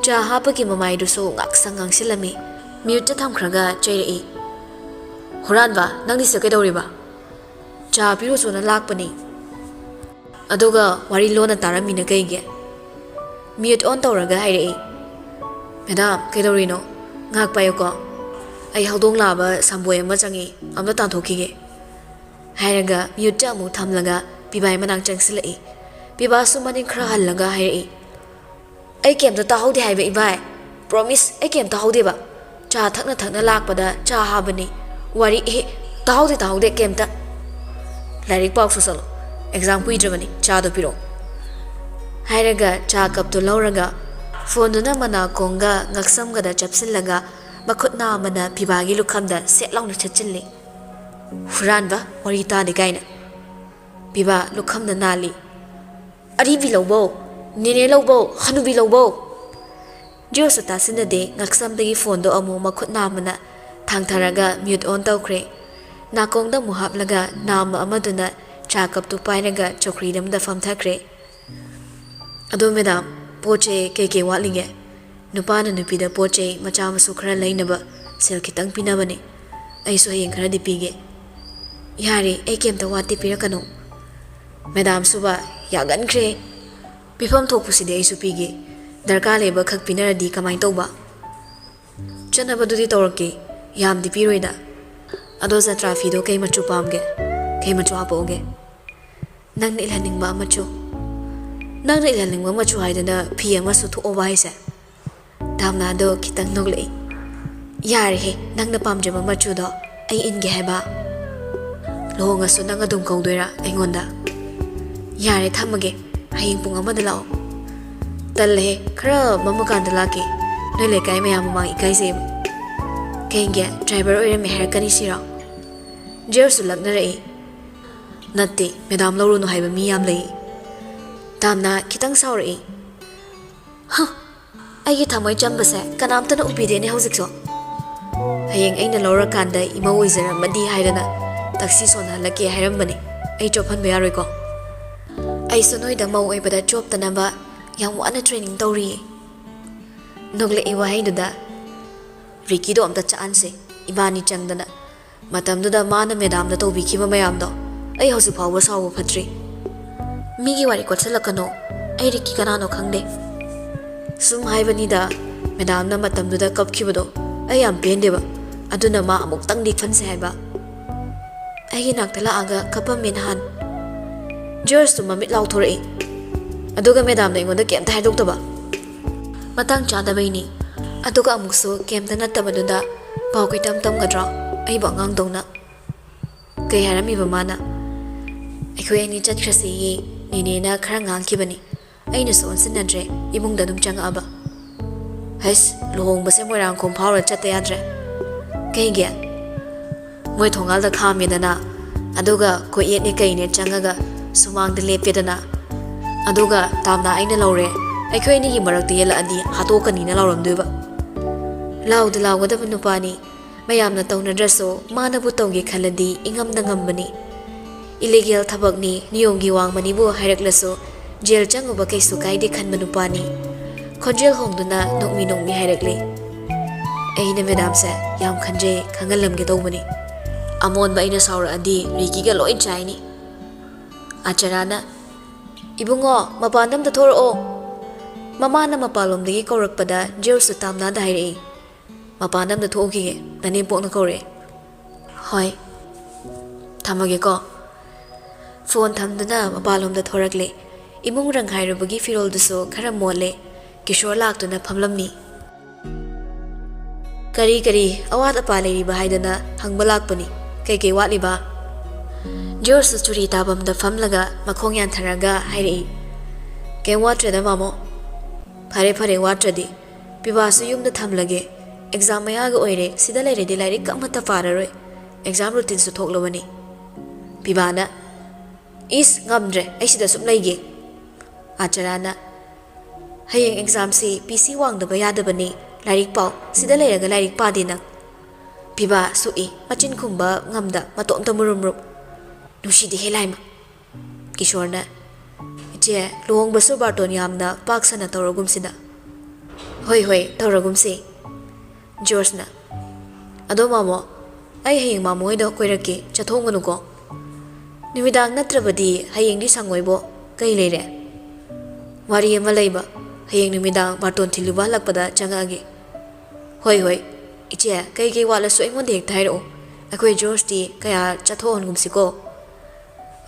ꯆꯥ ꯍꯥꯞꯄꯒꯤ ꯃꯃꯥꯏꯗꯨꯁꯨ ꯉꯥꯛꯁꯪ ꯉꯥꯡꯁꯤꯜꯂꯝꯃꯤ꯫ ꯃ꯭ꯌꯨꯠꯇ ꯊꯝꯈ꯭ꯔꯒ ꯆꯩꯔꯛꯏ, "ꯍꯨꯔꯥꯟꯕ, ꯅꯪꯗꯤ ꯁꯤꯗ ꯀꯩꯗꯧꯔꯤꯕ?" "ꯆꯥ ꯄꯤꯔꯨꯆꯣꯅ ꯂꯥꯛꯄꯅꯤ꯫" "ꯑꯗꯨꯒ ꯋꯥꯔꯤ ꯂꯣꯟꯅ ꯇꯥꯔꯝꯃꯤꯅ ꯀꯩꯒꯤ?" ꯃ꯭ꯌꯨꯠ ꯑꯣꯟ ꯇꯧꯔꯒ ꯍꯥꯏꯔꯛꯏ, "ꯃꯦꯗꯥꯝ, ꯀꯩꯗꯧꯔꯤꯅꯣ? ꯉꯥꯏꯍꯥꯛ ꯄꯥꯏꯌꯨꯀꯣ꯫ ꯑꯩ ꯍꯧꯗꯣꯡ ꯂꯥꯕ ꯁꯝꯕꯣꯏ ꯑꯃ ꯆꯪꯉꯤ, ꯑꯝꯇ ꯇꯥꯟꯊꯣꯛꯈꯤꯒꯦ꯫" ꯍꯥꯏꯔꯒ ꯃ꯭ꯌꯨꯠꯇ ꯑꯃꯨꯛ ꯊꯝꯂꯒ ꯄꯤꯕꯥꯏ ꯃꯅꯥꯛ ꯆꯪꯁꯤꯜꯂꯛꯏ꯫ ꯄꯤꯕꯥꯁꯨ ꯃꯅꯤꯡ ꯈꯔ ꯍꯜꯂꯒ ꯍꯥꯏꯔꯛꯏ, "ꯑꯩ ꯀꯩꯝꯇ ꯇꯥꯍꯧꯗꯦ ꯍꯥꯏꯕ ꯏꯕꯥꯏ꯫ Promise, ꯑꯩ ꯀꯩꯝ ꯇꯥꯍꯧꯗꯦꯕ꯫ ꯆꯥ ꯊꯛꯅ ꯊꯛꯅ ꯂꯥꯛꯄꯗ ꯆꯥ ꯍꯥꯕꯅꯤ꯫ ꯋꯥꯔꯤ, ꯑꯦ, ꯇꯥꯍꯧꯗꯦ, ꯇꯥꯍꯧꯗꯦ ꯀꯩꯝꯇ꯫ ꯂꯥꯏꯔꯤꯛ ꯄꯥꯎꯁꯨ ꯆꯠꯂꯣ꯫ Exam ꯀꯨꯏꯗ꯭ꯔꯕꯅꯤ, ꯆꯥꯗꯣ ꯄꯤꯔꯛꯑꯣ꯫" ꯍꯥꯏꯔꯒ ꯆꯥ ꯀꯞꯇꯨ ꯂꯧꯔꯒ ꯐꯣꯟꯗꯨꯅ ꯃꯅꯥꯀꯣꯡꯒ ꯉꯛꯁꯝꯒꯗ ꯆꯞꯁꯤꯜꯂꯒ ꯃꯈꯨꯠ ꯅꯥꯝꯃꯅ ꯄꯤꯕꯥꯒꯤ ꯂꯨꯈꯝꯗ ꯁꯦꯠ ꯂꯥꯎꯅ ꯊꯦꯠꯆꯤꯜꯂꯤ꯫ "ꯍꯨꯔꯥꯟꯕ, ꯋꯥꯔꯤ ꯇꯥꯗꯦ ꯀꯥꯏꯅ꯫" ꯄꯤꯕꯥ ꯂꯨꯈꯝꯅ ꯅꯥꯜꯂꯤ꯫ "ꯑꯔꯤꯕꯤ ꯂꯧꯕꯧ, ꯅꯦꯅꯦ ꯂꯧꯕꯧ, ꯍꯅꯨꯕꯤ ꯂꯧꯕꯧ!" ꯖꯤꯌꯣꯁꯨ ꯇꯥꯁꯤꯟꯅꯗꯦ, ꯉꯛꯁꯝꯗꯒꯤ ꯐꯣꯟꯗꯣ ꯑꯃꯨꯛ ꯃꯈꯨꯠ ꯅꯥꯝꯃꯅ ꯊꯥꯡꯊꯔꯒ ꯃ꯭ꯌꯨꯠ ꯑꯣꯟ ꯇꯧꯈ꯭ꯔꯦ꯫ ꯅꯥꯀꯣꯡꯗ ꯑꯃꯨꯛ ꯍꯥꯞꯂꯒ ꯅꯥꯝꯃ ꯑꯃꯗꯨꯅ ꯆꯥ ꯀꯞꯇꯨ ꯄꯥꯏꯔꯒ ꯆꯧꯀ꯭ꯔꯤꯗ ꯑꯃꯗ ꯐꯝꯊꯈ꯭ꯔꯦ꯫ "ꯑꯗꯣ ꯃꯦꯗꯥꯝ, ꯄꯣꯠ ꯆꯩ ꯀꯩꯀꯩ ꯋꯥꯠꯂꯤꯒꯦ? ꯅꯨꯄꯥꯅ ꯅꯨꯄꯤꯗ ꯄꯣꯠ ꯆꯩ ꯃꯆꯥ ꯃꯁꯨ ꯈꯔ ꯂꯩꯅꯕ ꯁꯦꯜ ꯈꯤꯇꯪ ꯄꯤꯅꯕꯅꯦ꯫ ꯑꯩꯁꯨ ꯍꯌꯦꯡ ꯈꯔꯗꯤ ꯄꯤꯒꯦ꯫" "ꯌꯥꯔꯦ, ꯑꯩ ꯀꯩꯝꯇ ꯋꯥꯠꯇꯦ, ꯄꯤꯔꯛꯀꯅꯨ꯫" ꯃꯦꯗꯥꯝꯁꯨꯕ, ꯌꯥꯒꯟꯈ꯭ꯔꯦ꯫ ꯄꯤꯐꯝ ꯊꯣꯛꯄꯁꯤꯗꯤ ꯑꯩꯁꯨ ꯄꯤꯒꯦ꯫ ꯗꯔꯀꯥꯔ ꯂꯩꯕ ꯈꯛ ꯄꯤꯅꯔꯗꯤ ꯀꯃꯥꯏꯅ ꯇꯧꯕ? ꯆꯠꯅꯕꯗꯨꯗꯤ ꯇꯧꯔꯛꯀꯦ, ꯌꯥꯝꯗꯤ ꯄꯤꯔꯣꯏꯗ꯫ ꯑꯗꯣ ꯖꯇ꯭ꯔꯥ ꯐꯤꯗꯣ ꯀꯩ ꯃꯆꯨ ꯄꯥꯝꯒꯦ? ꯀꯩ ꯃꯆꯨ ꯍꯥꯞꯄꯛꯎꯒꯦ? ꯅꯪꯅ ꯏꯜꯍꯟꯅꯤꯡꯕ ꯃꯆꯨ꯫ ꯅꯪꯅ ꯏꯜꯍꯟꯅꯤꯡꯕ ꯃꯆꯨ ꯍꯥꯏꯗꯅ ꯐꯤ ꯑꯃꯁꯨ ꯊꯣꯛꯑꯕ ꯍꯥꯏꯁꯦ? ꯗꯥꯝꯅꯥꯗꯣ ꯈꯤꯇꯪ ꯅꯣꯛꯂꯛꯏ꯫ ꯌꯥꯔꯦꯍꯦ, ꯅꯪꯅ ꯄꯥꯝꯖꯕ ꯃꯆꯨꯗꯣ ꯑꯩ ꯏꯟꯒꯦ ꯍꯥꯏꯕ? ꯂꯨꯍꯣꯡꯉꯁꯨ ꯅꯪ ꯑꯗꯨꯝ ꯀꯧꯗꯣꯏꯔꯥ ꯑꯩꯉꯣꯟꯗ? ꯌꯥꯔꯦ, ꯊꯝꯃꯒꯦ꯫ ꯍꯌꯦꯡ ꯄꯨꯡ ꯑꯃꯗ ꯂꯥꯛꯑꯣ꯫ ꯇꯜꯂꯦꯍꯦ, ꯈꯔ ꯃꯝꯃꯀꯥꯟꯗ ꯂꯥꯛꯀꯦ꯫ ꯅꯣꯏ ꯂꯩꯀꯥꯏ ꯃꯌꯥꯝ ꯃꯃꯥꯡ ꯏꯀꯥꯏꯖꯩꯕ꯫ ꯀꯩꯒꯤ? ꯗ꯭ꯔꯥꯏꯚꯔ ꯑꯣꯏꯔꯝꯃꯦ ꯍꯥꯏꯔꯛꯀꯅꯤ ꯁꯤꯔꯣ? ꯖꯦꯔꯁꯨ ꯂꯛꯅꯔꯛꯏ꯫ ꯅꯠꯇꯦ, ꯃꯦꯗꯥꯝ ꯂꯧꯔꯨꯅꯨ ꯍꯥꯏꯕ ꯃꯤ ꯌꯥꯝ ꯂꯩ꯫ ꯗꯥꯝꯅꯥ ꯈꯤꯇꯪ ꯁꯥꯎꯔꯛꯏ꯫ ꯍ! ꯑꯩꯒꯤ ꯊꯃꯣꯏ ꯆꯝꯕꯁꯦ ꯀꯅꯥꯝꯇꯅ ꯎꯕꯤꯗꯦꯅꯦ ꯍꯧꯖꯤꯛꯁꯨ꯫ ꯍꯌꯦꯡ ꯑꯩꯅ ꯂꯧꯔꯀꯥꯟꯗ ꯏꯃꯧ ꯑꯣꯏꯖꯔꯝꯃꯗꯤ ꯍꯥꯏꯗꯅ ꯇꯛꯁꯤ ꯁꯣꯟꯅꯍꯜꯂꯛꯀꯦ ꯍꯥꯏꯔꯝꯕꯅꯤ꯫ ꯑꯩ ꯆꯣꯞꯍꯟꯕ ꯌꯥꯔꯣꯏꯀꯣ꯫ ꯑꯩꯁꯨ ꯅꯣꯏꯗ ꯃꯧ ꯑꯣꯏꯕꯗ ꯆꯣꯞꯇꯅꯕ ꯌꯥꯝ ꯋꯥꯅ ꯇ꯭ꯔꯦꯅꯤꯡ ꯇꯧꯔꯤꯌꯦ꯫ ꯅꯣꯛꯂꯛꯏ ꯋꯥꯍꯩꯗꯨꯗ꯫ ꯔꯤꯀꯤꯗꯣ ꯑꯝꯇ ꯆꯥꯛꯍꯟꯁꯦ, ꯏꯕꯥꯅꯤ ꯆꯪꯗꯅ꯫ ꯃꯇꯝꯗꯨꯗ ꯃꯥꯅ ꯃꯦꯗꯥꯝꯗ ꯇꯧꯕꯤꯈꯤꯕ ꯃꯌꯥꯝꯗꯣ ꯑꯩ ꯍꯧꯖꯤꯛ ꯐꯥꯎꯕ ꯁꯥꯎꯕ ꯐꯠꯇ꯭ꯔꯤ꯫ ꯃꯤꯒꯤ ꯋꯥꯔꯤ ꯀꯣꯠꯁꯤꯜꯂꯛꯀꯅꯣ, ꯑꯩ ꯔꯤꯀꯤ ꯀꯅꯥꯅꯣ ꯈꯪꯗꯦ꯫ ꯁꯨꯝ ꯍꯥꯏꯕꯅꯤꯗ, ꯃꯦꯗꯥꯝꯅ ꯃꯇꯝꯗꯨꯗ ꯀꯞꯈꯤꯕꯗꯣ ꯑꯩ ꯌꯥꯝ ꯄꯦꯟꯗꯦꯕ, ꯑꯗꯨꯅ ꯃꯥ ꯑꯃꯨꯛꯇꯪꯗꯤ ꯈꯟꯁꯦ ꯍꯥꯏꯕ꯫ ꯑꯩꯒꯤ ꯅꯥꯛꯇ ꯂꯥꯛꯑꯒ ꯀꯞꯄꯝꯃꯦ ꯅꯍꯥꯟ꯫ ꯖꯣꯔꯖꯇꯨ ꯃꯃꯤꯠ ꯂꯥꯎꯊꯣꯔꯛꯏ, ꯑꯗꯨꯒ ꯃꯦꯗꯥꯝꯅ ꯑꯩꯉꯣꯟꯗ ꯀꯩꯝꯇ ꯍꯥꯏꯗꯣꯛꯇꯕ꯫ ꯃꯇꯥꯡ ꯆꯥꯗꯕꯩꯅꯤ꯫ ꯑꯗꯨꯒ ꯑꯃꯨꯛꯁꯨ ꯀꯩꯝꯇ ꯅꯠꯇꯕꯗꯨꯗ ꯄꯥꯎ ꯀꯣꯏꯇꯝ ꯇꯝꯒꯗ꯭ꯔꯣ? ꯑꯩꯕꯨ ꯑꯉꯥꯡꯗꯧꯅ꯫ ꯀꯩ ꯍꯥꯏꯔꯝꯃꯤꯕ ꯃꯥꯅ? ꯑꯩꯈꯣꯏ ꯑꯅꯤ ꯆꯠꯈ꯭ꯔꯁꯦꯌꯦ, ꯅꯦꯅꯦꯅ ꯈꯔ ꯉꯥꯡꯈꯤꯕꯅꯤ꯫ ꯑꯩꯅꯁꯨ ꯑꯣꯟꯁꯤꯟꯅꯗ꯭ꯔꯦ, ꯏꯃꯨꯡꯗ ꯑꯗꯨꯝ ꯆꯪꯉꯛꯑꯕ꯫ ꯍꯩꯁ, ꯂꯨꯍꯣꯡꯕꯁꯦ ꯃꯣꯏꯔꯥꯡꯈꯣꯝ ꯐꯥꯎꯔ ꯆꯠꯇ ꯌꯥꯗ꯭ꯔꯦ꯫ ꯀꯩꯒꯤ? ꯃꯣꯏ ꯊꯣꯡꯒꯥꯜꯗ ꯈꯥꯝꯃꯦꯗꯅ, ꯑꯗꯨꯒ ꯀꯣꯏꯌꯦꯠꯅꯦ ꯀꯩꯅꯦ ꯆꯪꯉꯒ ꯁꯨꯃꯥꯡꯗ ꯂꯦꯞꯄꯦꯗꯅ, ꯑꯗꯨꯒ ꯇꯥꯝꯅ ꯑꯩꯅ ꯂꯧꯔꯦ, ꯑꯩꯈꯣꯏ ꯑꯅꯤꯒꯤ ꯃꯔꯛꯇ ꯌꯦꯜꯂꯛꯑꯗꯤ ꯍꯥꯠꯇꯣꯛꯀꯅꯤꯅ ꯂꯥꯎꯔꯝꯗꯣꯏꯕ꯫ ꯂꯥꯎꯗ ꯂꯥꯎꯒꯗꯕ ꯅꯨꯄꯥꯅꯤ, ꯃꯌꯥꯝꯅ ꯇꯧꯅꯗ꯭ꯔꯁꯨ ꯃꯥꯅꯕꯨ ꯇꯧꯒꯦ ꯈꯜꯂꯗꯤ ꯏꯉꯝꯗ ꯉꯝꯕꯅꯤ꯫ ꯏꯂꯤꯒꯦꯜ ꯊꯕꯛꯅꯤ, ꯅꯤꯌꯣꯝꯒꯤ ꯋꯥꯡꯃꯅꯤꯕꯨ ꯍꯥꯏꯔꯛꯂꯁꯨ ꯖꯦꯜ ꯆꯪꯉꯨꯕ ꯀꯩꯁꯨ ꯀꯥꯏꯗꯦ ꯈꯟꯕ ꯅꯨꯄꯥꯅꯤ꯫ ꯈꯣꯟꯖꯦꯜ ꯍꯣꯡꯗꯨꯅ ꯅꯣꯛꯃꯤ ꯅꯣꯛꯃꯤ ꯍꯥꯏꯔꯛꯂꯤ꯫ ꯑꯩꯅ ꯃꯦꯗꯥꯝꯁꯦ ꯌꯥꯝ ꯈꯟꯖꯩ, ꯈꯪꯍꯜꯂꯝꯒꯦ ꯇꯧꯕꯅꯤ꯫ ꯑꯃꯣꯟꯕ ꯑꯩꯅ ꯁꯥꯎꯔꯛꯑꯗꯤ ꯔꯤꯀꯤꯒ ꯂꯣꯏ ꯆꯥꯏꯅꯤ꯫ ꯑꯆꯔꯥꯅ, "ꯏꯕꯨꯡꯉꯣ, ꯃꯄꯥꯟꯗ ꯑꯝꯇ ꯊꯣꯔꯛꯑꯣ꯫" ꯃꯃꯥꯅ ꯃꯄꯥꯟꯂꯣꯝꯗꯒꯤ ꯀꯧꯔꯛꯄꯗ ꯖꯣꯔꯖꯁꯨ ꯇꯥꯝꯅꯥꯗ ꯍꯥꯏꯔꯛꯏ, "ꯃꯄꯥꯟꯗ ꯑꯝꯇ ꯊꯣꯛꯎꯈꯤꯒꯦ, ꯅꯅꯦꯝꯄꯣꯛꯅ ꯀꯧꯔꯛꯑꯦ꯫" "ꯍꯣꯏ, ꯊꯝꯃꯒꯦꯀꯣ꯫" ꯐꯣꯟ ꯊꯝꯗꯨꯅ ꯃꯄꯥꯟꯂꯣꯝꯗ ꯊꯣꯔꯛꯂꯦ꯫ ꯏꯃꯨꯡ ꯔꯪ ꯍꯥꯏꯔꯨꯕꯒꯤ ꯐꯤꯔꯣꯜꯗꯨꯁꯨ ꯈꯔ ꯃꯣꯠꯂꯦ꯫ ꯀꯤꯁꯣꯔ ꯂꯥꯛꯇꯨꯅ ꯐꯝꯂꯝꯃꯤ꯫ "ꯀꯔꯤ ꯀꯔꯤ ꯑꯋꯥꯠ ꯑꯄꯥ ꯂꯩꯔꯤꯕ ꯍꯥꯏꯗꯅ ꯍꯪꯕ ꯂꯥꯛꯄꯅꯤ꯫ ꯀꯩꯀꯩ ꯋꯥꯠꯂꯤꯕ?" ꯖꯣꯔꯖꯁꯨ ꯆꯨꯔꯤ ꯇꯥꯐꯝꯗ ꯐꯝꯂꯒ ꯃꯈꯣꯡ ꯌꯥꯟꯊꯔꯒ ꯍꯥꯏꯔꯛꯏ, "ꯀꯩꯝ ꯋꯥꯠꯇ꯭ꯔꯦꯗ, ꯃꯥꯃꯣ꯫" "ꯐꯔꯦ ꯐꯔꯦ, ꯋꯥꯠꯇ꯭ꯔꯗꯤ꯫ ꯄꯤꯕꯥꯁꯨ ꯌꯨꯝꯗ ꯊꯝꯂꯒꯦ꯫ ꯑꯦꯛꯖꯥꯝ ꯃꯌꯥꯒ ꯑꯣꯏꯔꯦ, ꯁꯤꯗ ꯂꯩꯔꯗꯤ ꯂꯥꯏꯔꯤꯛ ꯑꯃꯠꯇ ꯄꯥꯔꯔꯣꯏ꯫ ꯑꯦꯛꯖꯥꯝ ꯔꯨꯇꯤꯟꯁꯨ ꯊꯣꯛꯂꯕꯅꯤ꯫" ꯄꯤꯕꯥꯅ, "ꯏꯁ, ꯉꯝꯗ꯭ꯔꯦ, ꯑꯩ ꯁꯤꯗ ꯁꯨꯝ ꯂꯩꯒꯦ꯫" ꯑꯆꯔꯥꯅ, "ꯍꯌꯦꯡ ꯑꯦꯛꯖꯥꯝꯁꯤ ꯄꯤ ꯁꯤ ꯋꯥꯡꯗꯕ ꯌꯥꯗꯕꯅꯤ, ꯂꯥꯏꯔꯤꯛ ꯄꯥꯎ꯫ ꯁꯤꯗ ꯂꯩꯔꯒ ꯂꯥꯏꯔꯤꯛ ꯄꯥꯗꯦ ꯅꯪ꯫" ꯄꯤꯕꯥ ꯁꯨꯛꯏ, ꯃꯆꯤꯟ ꯈꯨꯝꯕ ꯉꯝꯗ ꯃꯇꯣꯝꯇ ꯃꯨꯔꯨꯝ ꯃꯨꯔꯨꯝ꯫ "ꯅꯨꯡꯁꯤꯗꯦꯍꯦ ꯂꯥꯏꯃ꯫" ꯀꯤꯁꯣꯔꯅ, "ꯏꯆꯦ, ꯂꯨꯍꯣꯡꯕꯁꯨ ꯕꯥꯔꯇꯣꯟ ꯌꯥꯝꯅ ꯄꯥꯛ ꯁꯟꯅ ꯇꯧꯔꯒꯨꯝꯁꯤꯗ꯫" "ꯍꯣꯏ ꯍꯣꯏ, ꯇꯧꯔꯒꯨꯝꯁꯤ꯫" ꯖꯣꯔꯖꯅ, "ꯑꯗꯣ ꯃꯥꯃꯣ, ꯑꯩ ꯍꯌꯦꯡ ꯃꯥꯃꯣ ꯍꯣꯏꯗ ꯀꯣꯏꯔꯛꯀꯦ, ꯆꯠꯊꯣꯛꯎꯒꯅꯨꯀꯣ꯫" "ꯅꯨꯃꯤꯗꯥꯡ ꯅꯠꯇ꯭ꯔꯕꯗꯤ ꯍꯌꯦꯡꯗꯤ ꯁꯪꯉꯣꯏꯕꯣ꯫ ꯀꯩ ꯂꯩꯔꯦ?" "ꯋꯥꯔꯤ ꯑꯃ ꯂꯩꯕ, ꯍꯌꯦꯡ ꯅꯨꯃꯤꯗꯥꯡ ꯕꯥꯔꯇꯣꯟ ꯊꯤꯜꯂꯨꯕ ꯍꯜꯂꯛꯄꯗ ꯆꯪꯉꯛꯑꯒꯦ꯫" "ꯍꯣꯏ ꯍꯣꯏ, ꯏꯆꯦ, ꯀꯩ ꯀꯩ ꯋꯥꯠꯂꯁꯨ ꯑꯩꯉꯣꯟꯗ ꯍꯦꯛꯇ ꯍꯥꯏꯔꯛꯑꯣ꯫ ꯑꯩꯈꯣꯏ ꯖꯣꯔꯖꯇꯤ ꯀꯌꯥ ꯆꯠꯊꯣꯛꯍꯟꯒꯨꯝꯁꯤꯀꯣ꯫"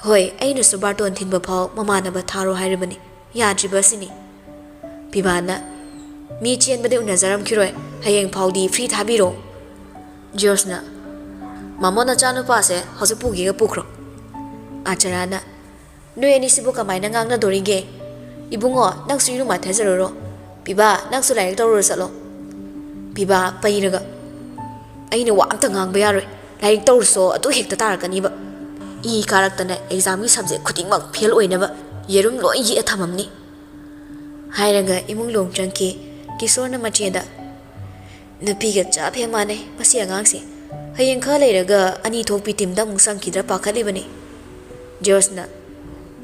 "ꯍꯣꯏ, ꯑꯩꯅꯁꯨ ꯕꯥꯔꯇꯣꯟ ꯊꯤꯟꯕ ꯐꯥꯎ ꯃꯃꯥꯟꯅꯕ ꯊꯥꯔꯣ ꯍꯥꯏꯔꯕꯅꯤ, ꯌꯥꯗ꯭ꯔꯤꯕ ꯑꯁꯤꯅꯤ꯫" ꯄꯤꯕꯥꯅ, "ꯃꯤ ꯆꯦꯟꯕꯗꯤ ꯎꯅꯖꯔꯝꯈꯤꯔꯣꯏ, ꯍꯌꯦꯡ ꯐꯥꯎꯗꯤ ꯐ꯭ꯔꯤ ꯊꯥꯕꯤꯔꯣ꯫" ꯖꯣꯔꯖꯅ, "ꯃꯥꯃꯣ, ꯅꯆꯥꯅꯨꯄꯥꯁꯦ ꯍꯧꯖꯤꯛ ꯄꯨꯒꯦꯒ ꯄꯨꯈ꯭ꯔꯣ꯫" ꯑꯆꯔꯥꯅ, "ꯅꯣꯏ ꯑꯅꯤꯁꯤꯕꯨ ꯀꯃꯥꯏꯅ ꯉꯥꯡꯅꯗꯣꯔꯤꯒꯦ? ꯏꯕꯨꯡꯉꯣ, ꯅꯪꯁꯨ ꯏꯔꯨ ꯃꯥꯏꯊꯖꯔꯨꯔꯣ꯫ ꯄꯤꯕꯥ, ꯅꯪꯁꯨ ꯂꯥꯏꯔꯤꯛ ꯇꯧꯔꯨꯔꯣ ꯆꯠꯂꯣ꯫" ꯄꯤꯕꯥ ꯄꯩꯔꯒ, "ꯑꯩꯅ ꯋꯥ ꯑꯝꯇ ꯉꯥꯡꯕ ꯌꯥꯔꯣꯏ, ꯂꯥꯏꯔꯤꯛ ꯇꯧꯔꯨꯁꯣ ꯑꯗꯨ ꯍꯦꯛꯇ ꯇꯥꯔꯛꯀꯅꯤꯕ꯫ ꯏ ꯀꯥꯔꯛꯇꯅ ꯑꯦꯛꯖꯥꯝꯒꯤ ꯁꯕꯖꯦꯛ ꯈꯨꯗꯤꯡꯃꯛ ꯐꯦꯜ ꯑꯣꯏꯅꯕ ꯌꯦꯔꯨꯝ ꯂꯣꯏ ꯌꯦꯛꯑ ꯊꯝꯃꯝꯅꯤ꯫" ꯍꯥꯏꯔꯒ ꯏꯃꯨꯡ ꯂꯣꯝ ꯆꯪꯈꯤ꯫ ꯀꯤꯁꯣꯔꯅ ꯃꯆꯦꯗ, "ꯅꯨꯄꯤꯒ ꯆꯞ ꯍꯦꯛ ꯃꯥꯟꯅꯩ ꯃꯁꯤ ꯑꯉꯥꯡꯁꯦ꯫ ꯍꯌꯦꯡ ꯈꯔ ꯂꯩꯔꯒ ꯑꯅꯤ ꯊꯣꯛꯄꯤ ꯇꯤꯝꯗ ꯑꯃꯨꯛ ꯆꯪꯈꯤꯗ꯭ꯔꯥ ꯄꯥꯈꯠꯂꯤꯕꯅꯤ꯫" ꯖꯣꯔꯖꯅ,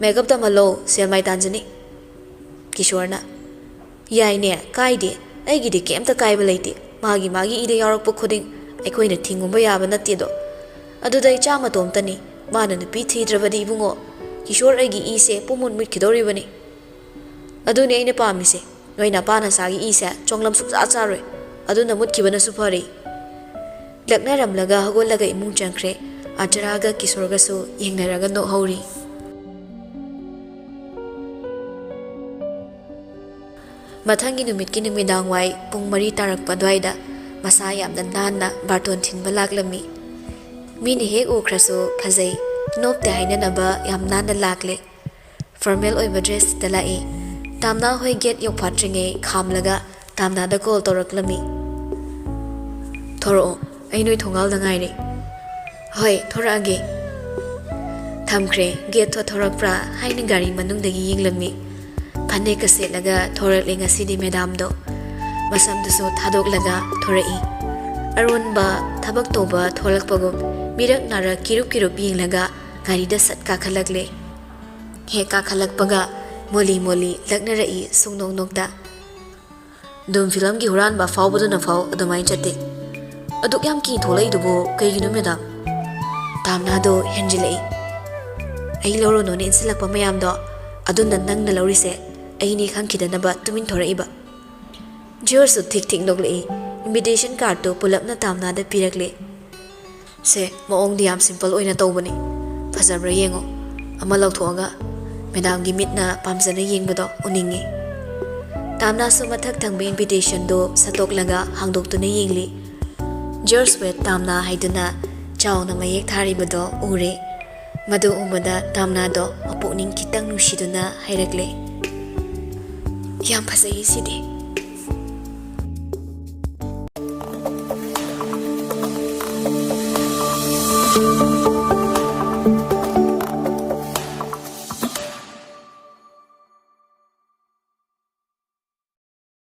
"ꯃꯦꯀꯞ ꯇꯝꯍꯜꯂꯣ, ꯁꯦꯜ ꯃꯥꯏ ꯇꯥꯟꯖꯅꯤ꯫" ꯀꯤꯁꯣꯔꯅ, "ꯌꯥꯏꯅꯦ, ꯀꯥꯏꯗꯦ꯫ ꯑꯩꯒꯤꯗꯤ ꯀꯩꯝꯇ ꯀꯥꯏꯕ ꯂꯩꯇꯦ꯫ ꯃꯥꯒꯤ ꯃꯥꯒꯤ ꯏꯗ ꯌꯥꯎꯔꯛꯄ ꯈꯨꯗꯤꯡ ꯑꯩꯈꯣꯏꯅ ꯊꯤꯡꯉꯨꯕ ꯌꯥꯕ ꯅꯠꯇꯦꯗꯣ꯫ ꯑꯗꯨꯗ ꯏꯆꯥ ꯃꯇꯣꯝꯇꯅꯤ꯫ ꯃꯥꯅ ꯅꯨꯄꯤ ꯊꯤꯗ꯭ꯔꯕꯗꯤ ꯏꯕꯨꯡꯉꯣ, ꯀꯤꯁꯣꯔ ꯑꯩꯒꯤ ꯏꯁꯦ ꯄꯨꯝꯃꯨꯠ ꯃꯨꯠꯈꯤꯗꯧꯔꯤꯕꯅꯤ꯫ ꯑꯗꯨꯅꯤ ꯑꯩꯅ ꯄꯥꯝꯃꯤꯁꯦ꯫ ꯅꯣꯏ ꯅꯄꯥ ꯅꯁꯥꯒꯤ ꯏꯁꯦ ꯆꯣꯡꯂꯝ ꯁꯨꯡꯆꯥ ꯆꯥꯔꯣꯏ꯫ ꯑꯗꯨꯅ ꯃꯨꯠꯈꯤꯕꯅꯁꯨ ꯐꯔꯦ꯫ ꯂꯛꯅꯔꯝꯂꯒ ꯍꯧꯒꯠꯂꯒ ꯏꯃꯨꯡ ꯆꯪꯈ꯭ꯔꯦ꯫ ꯑꯆꯔꯥꯒ ꯀꯤꯁꯣꯔꯒꯁꯨ ꯌꯦꯡꯅꯔꯒ ꯅꯣꯛꯍꯧꯔꯤ꯫ ꯃꯊꯪꯒꯤ ꯅꯨꯃꯤꯠꯀꯤ ꯅꯨꯃꯤꯗꯥꯡ ꯋꯥꯏ ꯄꯨꯡ ꯃꯔꯤ ꯇꯥꯔꯛꯄ ꯑꯗꯨꯋꯥꯏꯗ ꯃꯁꯥ ꯌꯥꯝꯅ ꯅꯥꯟꯅ ꯕꯥꯔꯇꯣꯟ ꯊꯤꯟꯕ ꯂꯥꯛꯂꯝꯃꯤ꯫ ꯃꯤꯅ ꯍꯦꯛ ꯎꯈ꯭ꯔꯁꯨ ꯐꯖꯩ, ꯅꯣꯞꯇꯦ ꯍꯥꯏꯅꯅꯕ ꯌꯥꯝ ꯅꯥꯟꯅ ꯂꯥꯛꯂꯦ꯫ ꯐꯣꯔꯃꯦꯜ ꯑꯣꯏꯕ ꯗ꯭ꯔꯦꯁꯇ ꯂꯥꯛꯏ꯫ ꯇꯥꯝꯅꯥ ꯍꯣꯏ ꯒꯦꯠ ꯌꯧꯐꯥꯠꯇ꯭ꯔꯤꯉꯩ ꯈꯥꯝꯂꯒ ꯇꯥꯝꯅꯥꯗ ꯀꯣꯜ ꯇꯧꯔꯛꯂꯝꯃꯤ꯫ "ꯊꯣꯔꯛꯑꯣ, ꯑꯩ ꯅꯣꯏ ꯊꯣꯡꯒꯥꯜꯗ ꯉꯥꯏꯔꯦ꯫" "ꯍꯣꯏ, ꯊꯣꯔꯛꯑꯒꯦ꯫" ꯊꯝꯈ꯭ꯔꯦ꯫ ꯒꯦꯠꯇꯣ ꯊꯣꯔꯛꯄ꯭ꯔꯥ ꯍꯥꯏꯅ ꯒꯥꯔꯤ ꯃꯅꯨꯡꯗꯒꯤ ꯌꯦꯡꯂꯝꯃꯤ꯫ ꯐꯅꯦꯛꯀ ꯁꯦꯠꯂꯒ ꯊꯣꯔꯛꯂꯦ ꯉꯁꯤꯗꯤ ꯃꯦꯗꯥꯝꯗꯣ꯫ ꯃꯁꯝꯗꯨꯁꯨ ꯊꯥꯗꯣꯛꯂꯒ ꯊꯣꯔꯛꯏ꯫ ꯑꯔꯣꯟꯕ ꯊꯕꯛ ꯇꯧꯕ ꯊꯣꯛꯂꯛꯄꯒꯨꯝ ꯃꯤꯔꯛ ꯅꯥꯔꯛ ꯀꯤꯔꯨꯞ ꯀꯤꯔꯨꯞ ꯌꯦꯡꯂꯒ ꯒꯥꯔꯤꯗ ꯁꯠ ꯀꯥꯈꯠꯂꯛꯂꯦ꯫ ꯍꯦꯛ ꯀꯥꯈꯠꯂꯛꯄꯒ ꯃꯣꯂꯤ ꯃꯣꯂꯤ ꯂꯛꯅꯔꯛꯏ ꯁꯨꯡꯅꯣꯛ ꯅꯣꯛꯇ꯫ "ꯑꯗꯨꯝ ꯐꯤꯂꯝꯒꯤ ꯍꯨꯔꯥꯟꯕ ꯐꯥꯎꯕꯗꯨꯅ ꯐꯥꯎ ꯑꯗꯨꯃꯥꯏꯅ ꯆꯠꯇꯦ꯫ ꯑꯗꯨꯛ ꯌꯥꯝ ꯀꯤ ꯊꯣꯛꯂꯛꯏꯗꯨꯕꯨ ꯀꯩꯒꯤꯅꯣ ꯃꯦꯗꯥꯝ?" ꯇꯥꯝꯅꯥꯗꯣ ꯍꯦꯟꯖꯤꯜꯂꯛꯏ꯫ "ꯑꯩ ꯂꯧꯔꯨꯅꯣꯅ ꯏꯟꯁꯤꯜꯂꯛꯄ ꯃꯌꯥꯝꯗꯣ ꯑꯗꯨꯅ ꯅꯪꯅ ꯂꯧꯔꯤꯁꯦ ꯑꯩꯅꯤ ꯈꯪꯈꯤꯗꯅꯕ ꯇꯨꯃꯤꯟ ꯊꯣꯔꯛꯏꯕ꯫" ꯖꯤꯌꯣꯔꯁꯨ ꯊꯤꯛ ꯊꯤꯛ ꯅꯣꯛꯂꯛꯏ꯫ ꯏꯟꯚꯤꯇꯦꯁꯟ ꯀꯥꯔꯠꯇꯨ ꯄꯨꯂꯞꯅ ꯇꯥꯝꯅꯥꯗ ꯄꯤꯔꯛꯂꯦ꯫ "ꯁꯦ, ꯃꯑꯣꯡꯗꯤ ꯌꯥꯝ ꯁꯤꯝꯄꯜ ꯑꯣꯏꯅ ꯇꯧꯕꯅꯤ꯫ ꯐꯖꯕ꯭ꯔꯥ ꯌꯦꯡꯉꯣ꯫" ꯑꯃ ꯂꯧꯊꯣꯛꯑꯒ ꯃꯦꯗꯥꯝꯒꯤ ꯃꯤꯠꯅ ꯄꯥꯝꯖꯅ ꯌꯦꯡꯕꯗꯣ ꯎꯅꯤꯡꯉꯤ꯫ ꯇꯥꯝꯅꯥꯁꯨ ꯃꯊꯛ ꯊꯪꯕ ꯏꯟꯚꯤꯇꯦꯁꯟꯗꯨ ꯁꯠꯇꯣꯛꯂꯒ ꯍꯥꯡꯗꯣꯛꯇꯨꯅ ꯌꯦꯡꯂꯤ꯫ ꯖꯤꯌꯣꯔꯁ ꯋꯦꯠ ꯇꯥꯝꯅꯥ ꯍꯥꯏꯗꯨꯅ ꯆꯥꯎꯅ ꯃꯌꯦꯛ ꯊꯥꯔꯤꯕꯗꯣ ꯎꯔꯦ꯫ ꯃꯗꯨ ꯎꯕꯗ ꯇꯥꯝꯅꯥꯗꯣ ꯃꯄꯨꯛꯅꯤꯡ ꯈꯤꯇꯪ ꯅꯨꯡꯁꯤꯗꯨꯅ ꯍꯥꯏꯔꯛꯂꯦ, "ꯌꯥꯝ ꯐꯖꯩ ꯁꯤꯗꯤ꯫"